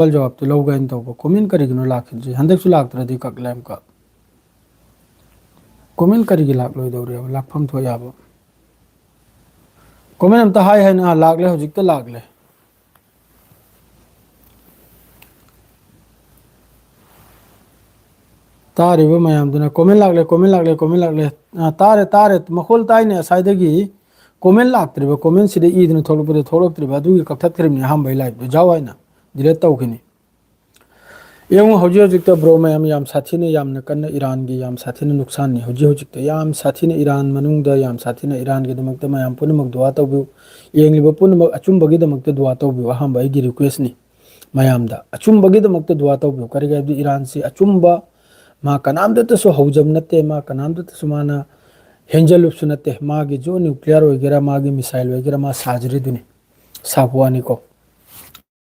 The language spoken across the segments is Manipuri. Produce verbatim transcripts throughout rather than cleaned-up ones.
ꯁꯋꯥꯜ ꯖꯋꯥꯕꯇꯨ ꯂꯧꯒꯦ ꯍꯥꯏꯅ ꯇꯧꯕ꯫ ꯀꯣꯃꯦꯟ ꯀꯔꯤꯒꯤꯅꯣ ꯂꯥꯛꯈꯤꯗ꯭ꯔꯤꯁꯦ? ꯍꯟꯗꯛꯁꯨ ꯂꯥꯛꯇ꯭ꯔꯗꯤ ꯀꯛꯂꯦ ꯑꯃꯨꯛꯀ꯫ ꯀꯣꯃꯦꯟ ꯀꯔꯤꯒꯤ ꯂꯥꯛꯂꯣꯏꯗꯧꯔꯤꯕ? ꯂꯥꯛꯐꯝ ꯊꯣꯛ ꯌꯥꯕ꯫ ꯀꯣꯃꯦꯟ ꯑꯝꯇ ꯍꯥꯏ ꯍꯥꯏꯅ, ꯑꯥ, ꯂꯥꯛꯂꯦ, ꯍꯧꯖꯤꯛꯇ ꯂꯥꯛꯂꯦ꯫ ꯇꯥꯔꯤꯕ ꯃꯌꯥꯝꯗꯨꯅ ꯀꯣꯃꯦꯟ ꯂꯥꯛꯂꯦ, ꯀꯣꯃꯦꯟ ꯂꯥꯛꯂꯦ, ꯀꯣꯃꯦꯟ ꯂꯥꯛꯂꯦ꯫ ꯑꯥ, ꯇꯥꯔꯦ, ꯇꯥꯔꯦ, ꯃꯈꯣꯜ ꯇꯥꯏꯅꯦ ꯉꯁꯥꯏꯗꯒꯤ꯫ ꯀꯣꯃꯦꯟ ꯂꯥꯛꯇ꯭ꯔꯤꯕ, ꯀꯣꯃꯦꯟꯁꯤꯗ ꯏꯗꯨꯅ ꯊꯣꯛꯂꯛꯄꯗ ꯊꯣꯛꯂꯛꯇ꯭ꯔꯤꯕ, ꯑꯗꯨꯒꯤ ꯀꯛꯊꯠꯈ꯭ꯔꯤꯕꯅꯤ ꯑꯍꯥꯟꯕꯩ ꯂꯥꯏꯐꯇꯨ꯫ ꯖꯥꯎ ꯍꯥꯏꯅ ꯗꯤꯂꯦꯠ ꯇꯧꯈꯤꯅꯤ꯫ ꯌꯦꯡꯉꯨ, ꯍꯧꯖꯤꯛ ꯍꯧꯖꯤꯛꯇ ꯕ꯭ꯔꯣ ꯃꯌꯥꯝ ꯌꯥꯝ ꯁꯥꯊꯤꯅ, ꯌꯥꯝꯅ ꯀꯟꯅ ꯏꯔꯥꯟꯒꯤ ꯌꯥꯝ ꯁꯥꯊꯤꯅ ꯅꯨꯛꯁꯥꯟꯅꯤ꯫ ꯍꯧꯖꯤꯛ ꯍꯧꯖꯤꯛꯇ ꯌꯥꯝ ꯁꯥꯊꯤꯅ ꯏꯔꯥꯟ ꯃꯅꯨꯡꯗ ꯌꯥꯝ ꯁꯥꯊꯤꯅ ꯏꯔꯥꯟꯒꯤꯗꯃꯛꯇ ꯃꯌꯥꯝ ꯄꯨꯝꯅꯃꯛ ꯗꯨꯋꯥ ꯇꯧꯕꯤꯌꯨ꯫ ꯌꯦꯡꯂꯤꯕ ꯄꯨꯝꯅꯃꯛ ꯑꯆꯨꯝꯕꯒꯤꯗꯃꯛꯇ ꯗꯨꯋꯥ ꯇꯧꯕꯤꯌꯨ꯫ ꯑꯍꯥꯟꯕ ꯑꯩꯒꯤ ꯔꯤꯀ꯭ꯋꯦꯁꯅꯤ ꯃꯌꯥꯝꯗ꯫ ꯑꯆꯨꯝꯕꯒꯤꯗꯃꯛꯇ ꯗꯨꯋꯥ ꯇꯧꯕꯤꯌꯨ꯫ ꯀꯔꯤꯒꯤ ꯍꯥꯏꯕꯗꯤ ꯏꯔꯥꯟꯁꯤ ꯑꯆꯨꯝꯕ, ꯃꯥ ꯀꯅꯥꯝꯇꯇꯁꯨ ꯍꯧꯖꯕ ꯅꯠꯇꯦ, ꯃꯥ ꯀꯅꯥꯝꯇꯇꯁꯨ ꯃꯥꯅ ꯍꯦꯟꯖꯜꯂꯨꯕꯁꯨ ꯅꯠꯇꯦ꯫ ꯃꯥꯒꯤꯁꯨ ꯅ꯭ꯌꯨꯀ꯭ꯂꯤꯌꯔ ꯑꯣꯏꯒꯦꯔꯥ, ꯃꯥꯒꯤ ꯃꯤꯁꯥꯏꯜ ꯑꯣꯏꯒꯦꯔꯥ, ꯃꯥ ꯁꯥꯖꯔꯤꯗꯨꯅꯤ꯫ ꯁꯥꯕ ꯋꯥꯅꯤꯀꯣ꯫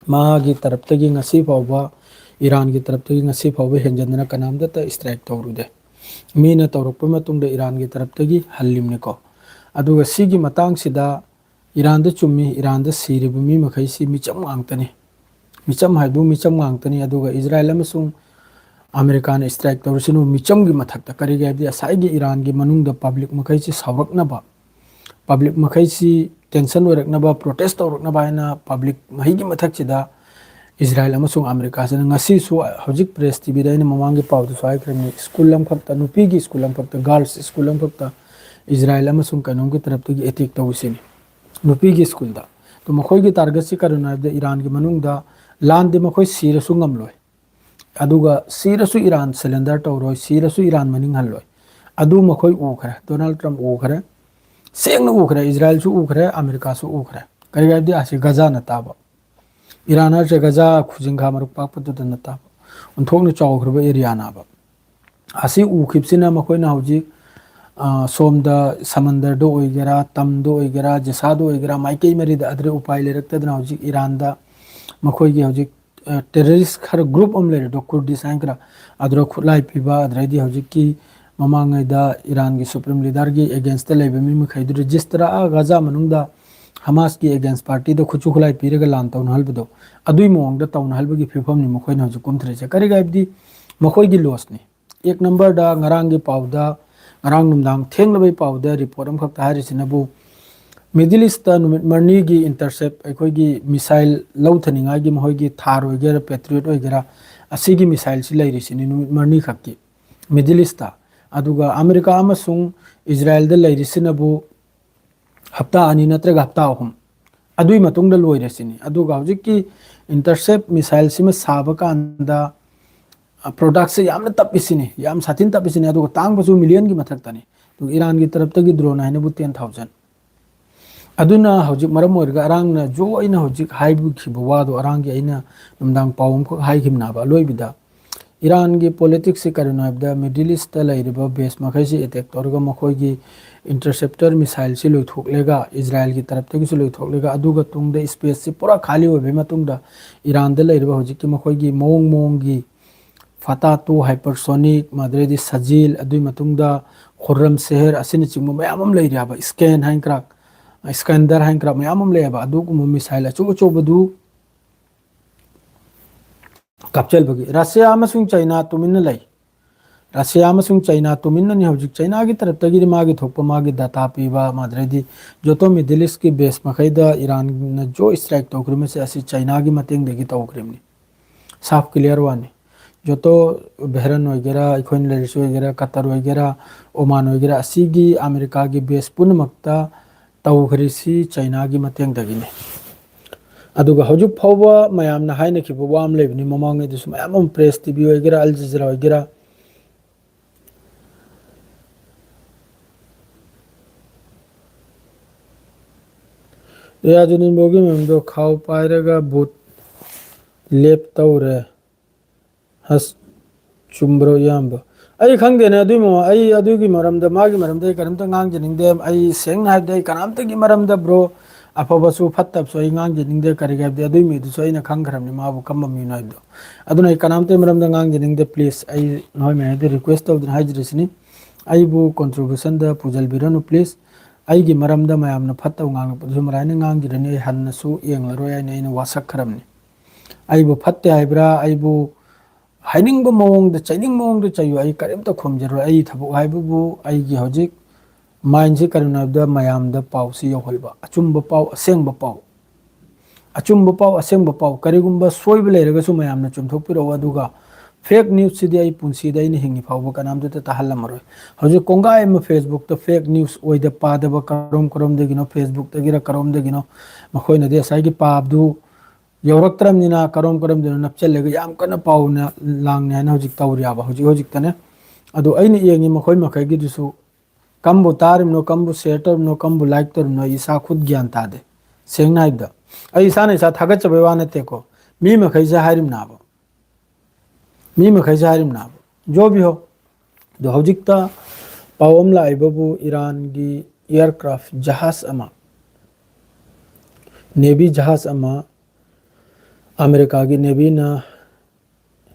ꯃꯥꯒꯤ ꯇꯔꯞꯇꯒꯤ ꯉꯁꯤ ꯐꯥꯎꯕ, ꯏꯔꯥꯟꯒꯤ ꯇꯔꯞꯇꯒꯤ ꯉꯁꯤ ꯐꯥꯎꯕ ꯍꯦꯟꯖꯟꯗꯅ ꯀꯅꯥꯝꯇꯇ ꯏꯁꯇ꯭ꯔꯥꯏꯛ ꯇꯧꯔꯨꯗꯦ꯫ ꯃꯤꯅ ꯇꯧꯔꯛꯄ ꯃꯇꯨꯡꯗ ꯏꯔꯥꯟꯒꯤ ꯇꯔꯞꯇꯒꯤ ꯍꯜꯂꯤꯝꯅꯤꯀꯣ꯫ ꯑꯗꯨꯒ ꯁꯤꯒꯤ ꯃꯇꯥꯡꯁꯤꯗ ꯏꯔꯥꯟꯗ ꯆꯨꯝꯃꯤ, ꯏꯔꯥꯟꯗ ꯁꯤꯔꯤꯕ ꯃꯤ ꯃꯈꯩꯁꯤ ꯃꯤꯆꯝ ꯉꯥꯛꯇꯅꯤ꯫ ꯃꯤꯆꯝ ꯍꯥꯏꯕꯨ ꯃꯤꯆꯝ ꯉꯥꯛꯇꯅꯤ꯫ ꯑꯗꯨꯒ ꯏꯖꯔꯥꯏꯜ ꯑꯃꯁꯨꯡ ꯑꯃꯦꯔꯤꯀꯥꯅ ꯏꯁꯇ꯭ꯔꯥꯏꯛ ꯇꯧꯔꯤꯁꯤꯅ ꯃꯤꯆꯝꯒꯤ ꯃꯊꯛꯇ꯫ ꯀꯔꯤꯒꯤ ꯍꯥꯏꯕꯗꯤ ꯉꯁꯥꯏꯒꯤ ꯏꯔꯥꯟꯒꯤ ꯃꯅꯨꯡꯗ ꯄꯕ꯭ꯂꯤꯛ ꯃꯈꯩꯁꯤ ꯁꯥꯎꯔꯛꯅꯕ, ꯄꯕ꯭ꯂꯤꯛ ꯃꯈꯩꯁꯤ ꯇꯦꯟꯁꯟ ꯑꯣꯏꯔꯛꯅꯕ, ꯄ꯭ꯔꯣꯇꯦꯁ ꯇꯧꯔꯛꯅꯕ ꯍꯥꯏꯅ ꯄꯕ꯭ꯂꯤꯛ ꯃꯍꯩꯒꯤ ꯃꯊꯛꯁꯤꯗ ꯏꯖꯔꯥꯏꯜ ꯑꯃꯁꯨꯡ ꯑꯃꯦꯔꯤꯀꯥꯁꯤꯅ ꯉꯁꯤꯁꯨ, ꯍꯧꯖꯤꯛ ꯄ꯭ꯔꯦꯁ ꯇꯤꯚꯤꯗ ꯑꯩꯅ ꯃꯃꯥꯡꯒꯤ ꯄꯥꯎꯗꯁꯨ ꯍꯥꯏꯈ꯭ꯔꯕꯅꯤ, ꯁ꯭ꯀꯨꯜ ꯑꯃꯈꯛꯇ, ꯅꯨꯄꯤꯒꯤ ꯁ꯭ꯀꯨꯜ ꯑꯃꯈꯛꯇ, ꯒꯥꯔꯜꯁ ꯁ꯭ꯀꯨꯜ ꯑꯃꯈꯛꯇ ꯏꯖꯔꯥꯏꯜ ꯑꯃꯁꯨꯡ ꯀꯩꯅꯣꯝꯒꯤ ꯇꯔꯞꯇꯒꯤ ꯑꯦꯇꯦꯛ ꯇꯧꯔꯤꯁꯤꯅꯤ꯫ ꯅꯨꯄꯤꯒꯤ ꯁ꯭ꯀꯨꯜꯗ꯫ ꯑꯗꯣ ꯃꯈꯣꯏꯒꯤ ꯇꯥꯔꯒꯦꯠꯁꯤ ꯀꯔꯤꯅꯣ ꯍꯥꯏꯕꯗ ꯏꯔꯥꯟꯒꯤ ꯃꯅꯨꯡꯗ ꯂꯥꯟꯗꯤ ꯃꯈꯣꯏ ꯁꯤꯔꯁꯨ ꯉꯝꯂꯣꯏ꯫ ꯑꯗꯨꯒ ꯁꯤꯔꯁꯨ ꯏꯔꯥꯟ ꯁꯔꯦꯟꯗꯔ ꯇꯧꯔꯣꯏ, ꯁꯤꯔꯁꯨ ꯏꯔꯥꯟ ꯃꯅꯤꯡ ꯍꯜꯂꯣꯏ꯫ ꯑꯗꯨ ꯃꯈꯣꯏ ꯎꯈ꯭ꯔꯦ, ꯗꯣꯅꯥꯜꯗ ꯇ꯭ꯔꯝꯞ ꯎꯈ꯭ꯔꯦ, ꯁꯦꯡꯅ ꯎꯈ꯭ꯔꯦ, ꯏꯖꯔꯥꯏꯜꯁꯨ ꯎꯈ꯭ꯔꯦ, ꯑꯃꯦꯔꯤꯀꯥꯁꯨ ꯎꯈ꯭ꯔꯦ꯫ ꯀꯔꯤꯒꯤ ꯍꯥꯏꯕꯗꯤ ꯑꯁꯤ ꯒꯖꯥꯅ ꯇꯥꯕ꯫ ꯏꯔꯥꯟ ꯍꯥꯏꯔꯤꯁꯦ ꯒꯖꯥ ꯈꯨꯖꯤꯡꯈꯥ ꯃꯔꯨꯛ ꯄꯥꯛꯄꯗꯨꯗ ꯅꯠꯇꯕ, ꯑꯣꯟꯊꯣꯛꯅ ꯆꯥꯎꯈ꯭ꯔꯕ ꯑꯦꯔꯤꯌꯥꯅꯦꯕ꯫ ꯑꯁꯤ ꯎꯈꯤꯕꯁꯤꯅ ꯃꯈꯣꯏꯅ ꯍꯧꯖꯤꯛ, ꯑ, ꯁꯣꯝꯗ ꯁꯃꯟꯗꯔꯗ ꯑꯣꯏꯒꯦꯔꯥ, ꯇꯝꯗ ꯑꯣꯏꯒꯦꯔꯥ, ꯖꯦꯁꯥꯗ ꯑꯣꯏꯒꯦꯔꯥ, ꯃꯥꯏꯀꯩ ꯃꯔꯤꯗ ꯑꯗꯨꯗ ꯎꯄꯥꯏ ꯂꯩꯔꯛꯇꯗꯅ ꯍꯧꯖꯤꯛ ꯏꯔꯥꯟꯗ ꯃꯈꯣꯏꯒꯤ ꯍꯧꯖꯤꯛ, ꯑ, ꯇꯦꯔꯣꯔꯤꯁ ꯈꯔ ꯒ꯭ꯔꯨꯞ ꯑꯃ ꯂꯩꯔꯦꯗꯣ, ꯀꯨꯔꯗꯤꯁ ꯍꯥꯏꯅ ꯈꯔ, ꯑꯗꯨꯗ ꯈꯨꯠꯂꯥꯏ ꯄꯤꯕ, ꯑꯗꯨꯗꯩꯗꯤ ꯍꯧꯖꯤꯛꯀꯤ ꯃꯃꯥꯡꯉꯩꯗ ꯏꯔꯥꯟꯒꯤ ꯁꯨꯄ꯭ꯔꯤꯝ ꯂꯤꯗꯔꯒꯤ ꯑꯦꯒꯦꯟꯁꯇ ꯂꯩꯕ ꯃꯤ ꯃꯈꯩꯗꯨ ꯔꯦꯖꯤꯁꯇꯔ, ꯑꯥ, ꯒꯖꯥ ꯃꯅꯨꯡꯗ ꯍꯃꯥꯁꯀꯤ against partyꯗ ꯈꯨꯠꯁꯨ ꯈꯨꯠꯂꯥꯏ ꯄꯤꯔꯒ ꯂꯥꯟ ꯇꯧꯅꯍꯜꯕꯗꯣ, ꯑꯗꯨꯒꯤ ꯃꯑꯣꯡꯗ ꯇꯧꯅꯍꯜꯕꯒꯤ ꯐꯤꯕꯝꯅꯤ ꯃꯈꯣꯏꯅ ꯍꯧꯖꯤꯛ ꯀꯨꯝꯊꯔꯤꯁꯦ꯫ ꯀꯔꯤꯒꯤ ꯍꯥꯏꯕꯗꯤ ꯃꯈꯣꯏꯒꯤ lossꯅꯤ꯫ ꯑꯦꯛ ꯅꯝꯕꯔꯗ ꯉꯔꯥꯡꯒꯤ ꯄꯥꯎꯗ, ꯉꯔꯥꯡ ꯅꯨꯡꯗꯥꯡ ꯊꯦꯡꯂꯕꯩ ꯄꯥꯎꯗ report ꯑꯃꯈꯛꯇ ꯍꯥꯏꯔꯤꯁꯤꯅꯕꯨ, Middle Eastꯇ ꯅꯨꯃꯤꯠ ꯃꯔꯤꯅꯤꯒꯤ intercept, ꯑꯩꯈꯣꯏꯒꯤ missile ꯂꯧꯊꯅꯤꯡꯉꯥꯏꯒꯤ ꯃꯈꯣꯏꯒꯤ ꯊꯥꯔ ꯑꯣꯏꯒꯦꯔꯥ, Patriot ꯑꯣꯏꯒꯦꯔꯥ, ꯑꯁꯤꯒꯤ missileꯁꯤ ꯂꯩꯔꯤꯁꯤꯅꯤ ꯅꯨꯃꯤꯠ ꯃꯔꯤꯅꯤꯈꯛꯀꯤ Middle Eastꯇ꯫ ꯑꯗꯨꯒ ꯑꯃꯦꯔꯤꯀꯥ ꯑꯃꯁꯨꯡ ꯏꯖꯔꯥꯌꯦꯜꯗ ꯂꯩꯔꯤꯁꯤꯅꯕꯨ ꯍꯞꯇꯥ ꯑꯅꯤ ꯅꯠꯇ꯭ꯔꯒ ꯍꯞꯇꯥ ꯑꯍꯨꯝ, ꯑꯗꯨꯒꯤ ꯃꯇꯨꯡꯗ ꯂꯣꯏꯔꯁꯤꯅꯤ꯫ ꯑꯗꯨꯒ ꯍꯧꯖꯤꯛꯀꯤ intercept missileꯁꯤꯃ ꯁꯥꯕ ꯀꯥꯟꯗ, ꯑ, productꯁꯦ ꯌꯥꯝꯅ ꯇꯞꯄꯤꯁꯤꯅꯤ, ꯌꯥꯝ ꯁꯥꯊꯤꯅ ꯇꯞꯄꯤꯁꯤꯅꯤ, ꯑꯗꯨꯒ ꯇꯥꯡꯕꯁꯨ millionꯒꯤ ꯃꯊꯛꯇꯅꯤ꯫ ꯑꯗꯨꯒ ꯏꯔꯥꯟꯒꯤ ꯇꯔꯞꯇꯒꯤ drone ꯍꯥꯏꯅꯕꯨ ten thousand꯫ ꯑꯗꯨꯅ ꯍꯧꯖꯤꯛ ꯃꯔꯝ ꯑꯣꯏꯔꯒ ꯏꯔꯥꯟꯅ ꯖꯣ ꯑꯩꯅ ꯍꯧꯖꯤꯛ ꯍꯥꯏꯕꯤꯈꯤꯕ ꯋꯥꯗꯣ, ꯏꯔꯥꯟꯒꯤ ꯑꯩꯅ ꯅꯨꯡꯗꯥꯡ ꯄꯥꯎ ꯑꯃꯈꯛ ꯍꯥꯏꯈꯤꯕꯅꯦꯕ ꯑꯂꯣꯏꯕꯗ, ꯏꯔꯥꯟꯒꯤ politicsꯁꯤ ꯀꯔꯤꯅꯣ ꯍꯥꯏꯕꯗ, Middle Eastꯇ ꯂꯩꯔꯤꯕ base ꯃꯈꯩꯁꯤ attack ꯇꯧꯔꯒ ꯃꯈꯣꯏꯒꯤ interceptor missileꯁꯤ ꯂꯣꯏꯊꯣꯛꯂꯒ, ꯏꯖꯔꯥꯌꯦꯜꯒꯤ ꯇꯔꯞꯇꯒꯤꯁꯨ ꯂꯣꯏꯊꯣꯛꯂꯒ, ꯑꯗꯨꯒ ꯇꯨꯡꯗ spaceꯁꯤ ꯄꯨꯔꯥ ꯈꯥꯂꯤ ꯑꯣꯏꯕꯒꯤ ꯃꯇꯨꯡꯗ, ꯏꯔꯥꯟꯗ ꯂꯩꯔꯤꯕ ꯍꯧꯖꯤꯛꯀꯤ ꯃꯈꯣꯏꯒꯤ ꯃꯑꯣꯡ ꯃꯑꯣꯡꯒꯤ Fatah two hypersonic, ꯃꯗꯨꯗꯩꯗꯤ Shahzad, ꯑꯗꯨꯒꯤ ꯃꯇꯨꯡꯗ Khurramshahr ꯑꯁꯤꯅꯆꯤꯡꯕ ꯃꯌꯥꯝ ꯑꯃ ꯂꯩꯔꯤ ꯍꯥꯏꯕ, Iskan ꯍꯥꯏꯅ ꯀ꯭ꯔꯥꯛ, Iskander ꯍꯥꯏꯅ ꯀ꯭ꯔꯥꯛ ꯃꯌꯥꯝ ꯑꯃ ꯂꯩ ꯍꯥꯏꯕ, ꯑꯗꯨꯒꯨꯝꯕ missile ꯑꯆꯧ ꯑꯆꯧꯕꯗꯨ ꯀꯥꯞꯆꯕꯒꯤ꯫ ꯔꯁꯤꯌꯥ ꯑꯃꯁꯨꯡ ꯆꯩꯅꯥ ꯇꯨꯃꯤꯟꯅ ꯂꯩ꯫ ꯔꯁꯤꯌꯥ ꯑꯃꯁꯨꯡ ꯆꯩꯅꯥ ꯇꯨꯃꯤꯟꯅꯅꯤ ꯍꯧꯖꯤꯛ꯫ ꯆꯩꯅꯥꯒꯤ ꯇꯔꯞꯇꯒꯤꯗꯤ ꯃꯥꯒꯤ ꯊꯣꯛꯄ ꯃꯥꯒꯤ data ꯄꯤꯕ, ꯃꯗꯨꯗꯩꯗꯤ ꯖꯣꯇꯣ Middle Eastꯀꯤ base ꯃꯈꯩꯗ ꯏꯔꯥꯟꯅ ꯖꯣ strike ꯇꯧꯈ꯭ꯔꯤꯕꯁꯦ ꯑꯁꯤ ꯆꯩꯅꯥꯒꯤ ꯃꯇꯦꯡꯗꯒꯤ ꯇꯧꯈ꯭ꯔꯤꯕꯅꯤ꯫ ꯁꯥꯐ clear ꯋꯥꯅꯤ꯫ ꯖꯣꯇꯣ ꯕꯍꯔꯟ ꯑꯣꯏꯒꯦꯔꯥ, ꯑꯩꯈꯣꯏꯅ ꯂꯩꯔꯤꯁꯨ ꯑꯣꯏꯒꯦꯔꯥ, ꯀꯇꯔ ꯑꯣꯏꯒꯦꯔꯥ, ꯑꯣꯃꯥꯟ ꯑꯣꯏꯒꯦꯔꯥ, ꯑꯁꯤꯒꯤ ꯑꯃꯦꯔꯤꯀꯥꯒꯤ base ꯄꯨꯝꯅꯃꯛꯇ ꯇꯧꯈ꯭ꯔꯤꯁꯤ ꯆꯩꯅꯥꯒꯤ ꯃꯇꯦꯡꯗꯒꯤꯅꯤ꯫ ꯑꯗꯨꯒ ꯍꯧꯖꯤꯛ ꯐꯥꯎꯕ ꯃꯌꯥꯝꯅ ꯍꯥꯏꯅꯈꯤꯕ ꯋꯥ ꯑꯃ ꯂꯩꯕꯅꯤ, ꯃꯃꯥꯡꯉꯩꯗꯁꯨ ꯃꯌꯥꯝ ꯑꯃ press, TV ꯑꯣꯏꯒꯦꯔꯥ, Al Jazeera ꯑꯣꯏꯒꯦꯔꯥ, ꯔꯤꯌꯥꯖꯨꯗꯤꯟ ꯕꯣꯒꯤ ꯃꯌꯨꯝꯗꯣ ꯈꯥꯎ ꯄꯥꯏꯔꯒ ꯕꯨꯠ ꯂꯦꯞ ꯇꯧꯔꯦ꯫ ꯑꯁ, ꯆꯨꯝꯕ꯭ꯔꯣ ꯏꯌꯥꯝꯕ? ꯑꯩ ꯈꯪꯗꯦꯅꯦ ꯑꯗꯨꯏ ꯃꯃꯥ-, ꯑꯩ ꯑꯗꯨꯒꯤ ꯃꯔꯝꯗ, ꯃꯥꯒꯤ ꯃꯔꯝꯗ ꯑꯩ ꯀꯔꯤꯝꯇ ꯉꯥꯡꯖꯅꯤꯡꯗꯦ꯫ ꯑꯩ ꯁꯦꯡꯅ ꯍꯥꯏꯕꯗ ꯑꯩ ꯀꯅꯥꯝꯇꯒꯤ ꯃꯔꯝꯗ, bro, ꯑꯐꯕꯁꯨ ꯐꯠꯇꯕꯁꯨ ꯑꯩ ꯉꯥꯡꯖꯅꯤꯡꯗꯦ꯫ ꯀꯔꯤꯒꯤ ꯍꯥꯏꯕꯗꯤ ꯑꯗꯨꯏ ꯃꯤꯗꯨꯁꯨ ꯑꯩꯅ ꯈꯪꯈ꯭ꯔꯕꯅꯤ ꯃꯥꯕꯨ ꯀꯔꯝꯕ ꯃꯤꯅꯣ ꯍꯥꯏꯕꯗꯣ꯫ ꯑꯗꯨꯅ ꯑꯩ ꯀꯅꯥꯝꯇꯒꯤ ꯃꯔꯝꯗ ꯉꯥꯡꯖꯅꯤꯡꯗꯦ꯫ Please, ꯑꯩ ꯅꯣꯏ ꯃꯌꯥꯝꯗ request ꯇꯧꯗꯨꯅ ꯍꯥꯏꯖꯔꯤꯁꯤꯅꯤ, ꯑꯩꯕꯨ controversialꯗ ꯄꯨꯁꯤꯟꯕꯤꯔꯅꯨ please꯫ ꯑꯩꯒꯤ ꯃꯔꯝꯗ ꯃꯌꯥꯝꯅ ꯐꯠꯇꯕ ꯉꯥꯡꯂꯛꯄꯗꯨꯁꯨ ꯃꯔꯥꯏꯅ ꯉꯥꯡꯈꯤꯔꯅꯤ, ꯑꯩ ꯍꯟꯅꯁꯨ ꯌꯦꯡꯂꯔꯣꯏ ꯍꯥꯏꯅ ꯑꯩꯅ ꯋꯥꯁꯛꯈ꯭ꯔꯕꯅꯤ꯫ ꯑꯩꯕꯨ ꯐꯠꯇꯦ ꯍꯥꯏꯕ꯭ꯔꯥ, ꯑꯩꯕꯨ ꯍꯥꯏꯅꯤꯡꯕ ꯃꯑꯣꯡꯗ, ꯆꯩꯅꯤꯡꯕ ꯃꯑꯣꯡꯗ ꯆꯩꯌꯨ, ꯑꯩ ꯀꯔꯤꯝꯇ ꯈꯨꯝꯖꯔꯣꯏ꯫ ꯑꯩ ꯊꯕꯛ ꯍꯥꯏꯕꯕꯨ ꯑꯩꯒꯤ ꯍꯧꯖꯤꯛ ꯃꯥꯏꯟꯁꯤ ꯀꯔꯤꯅꯣ ꯍꯥꯏꯕꯗ ꯃꯌꯥꯝꯗ ꯄꯥꯎꯁꯤ ꯌꯧꯍꯜꯂꯤꯕ, ꯑꯆꯨꯝꯕ ꯄꯥꯎ, ꯑꯁꯦꯡꯕ ꯄꯥꯎ, ꯑꯆꯨꯝꯕ ꯄꯥꯎ, ꯑꯁꯦꯡꯕ ꯄꯥꯎ꯫ ꯀꯔꯤꯒꯨꯝꯕ ꯁꯣꯏꯕ ꯂꯩꯔꯒꯁꯨ ꯃꯌꯥꯝꯅ ꯆꯨꯝꯊꯣꯛꯄꯤꯔꯛꯎ꯫ ꯑꯗꯨꯒ ꯐꯦꯛ ꯅ꯭ꯌꯨꯁꯁꯤꯗꯤ ꯑꯩ ꯄꯨꯟꯁꯤꯗ ꯑꯩꯅ ꯍꯤꯡꯉꯤ ꯐꯥꯎꯕ ꯀꯅꯥꯝꯇꯗ ꯇꯥꯍꯜꯂꯝꯃꯔꯣꯏ꯫ ꯍꯧꯖꯤꯛ ꯀꯣꯡꯒꯥꯏ ꯑꯃ ꯐꯦꯁꯕꯨꯛꯇ ꯐꯦꯛ ꯅ꯭ꯌꯨꯁ ꯑꯣꯏꯗ ꯄꯥꯗꯕ ꯀꯔꯣꯝ ꯀꯔꯣꯝꯗꯒꯤꯅꯣ, ꯐꯦꯁꯕꯨꯛꯇꯒꯤꯔ ꯀꯔꯣꯝꯗꯒꯤꯅꯣ, ꯃꯈꯣꯏꯅꯗꯤ ꯉꯁꯥꯏꯒꯤ ꯄꯥꯞꯗꯨ ꯌꯧꯔꯛꯇ꯭ꯔꯕꯅꯤꯅ ꯀꯔꯣꯝ ꯀꯔꯣꯝꯗꯅꯣ ꯅꯞꯆꯜꯂꯒ ꯌꯥꯝ ꯀꯟꯅ ꯄꯥꯎꯅ ꯂꯥꯡꯅꯤ ꯍꯥꯏꯅ ꯍꯧꯖꯤꯛ ꯇꯧꯔꯤꯑꯕ, ꯍꯧꯖꯤꯛ ꯍꯧꯖꯤꯛꯇꯅꯦ꯫ ꯑꯗꯣ ꯑꯩꯅ ꯌꯦꯡꯉꯤ ꯃꯈꯣꯏ ꯃꯈꯩꯒꯤꯗꯨꯁꯨ, ꯀꯝꯕꯨ ꯇꯥꯔꯤꯕꯅꯣ, ꯀꯝꯕꯨ ꯁꯦꯌꯔ ꯇꯧꯔꯤꯕꯅꯣ, ꯀꯝꯕꯨ ꯂꯥꯏꯛ ꯇꯧꯔꯤꯕꯅꯣ, ꯑꯩ ꯏꯁꯥ ꯈꯨꯠ ꯒ꯭ꯌꯥꯟ ꯇꯥꯗꯦ꯫ ꯁꯦꯡꯅ ꯍꯥꯏꯕꯗ, ꯑꯩ ꯏꯁꯥꯅ ꯏꯁꯥ ꯊꯥꯒꯠꯆꯕꯩ ꯋꯥ ꯅꯠꯇꯦꯀꯣ, ꯃꯤ ꯃꯈꯩꯁꯦ ꯍꯥꯏꯔꯤꯕꯅꯦꯕ, ꯃꯤ ꯃꯈꯩꯁꯦ ꯍꯥꯏꯔꯤꯕꯅꯦꯕ꯫ ꯖꯣ ꯚꯤ ꯍꯣ꯫ ꯑꯗꯣ ꯍꯧꯖꯤꯛꯇ ꯄꯥꯎ ꯑꯃ ꯂꯥꯛꯏꯕꯕꯨ, ꯏꯔꯥꯟꯒꯤ ꯑꯦꯌꯥꯔꯀ꯭ꯔꯥꯐ ꯖꯍꯥꯖ ꯑꯃ, ꯅꯦꯚꯤ ꯖꯍꯥꯖ ꯑꯃ ꯑꯃꯦꯔꯤꯀꯥꯒꯤ ꯅꯦꯚꯤꯅ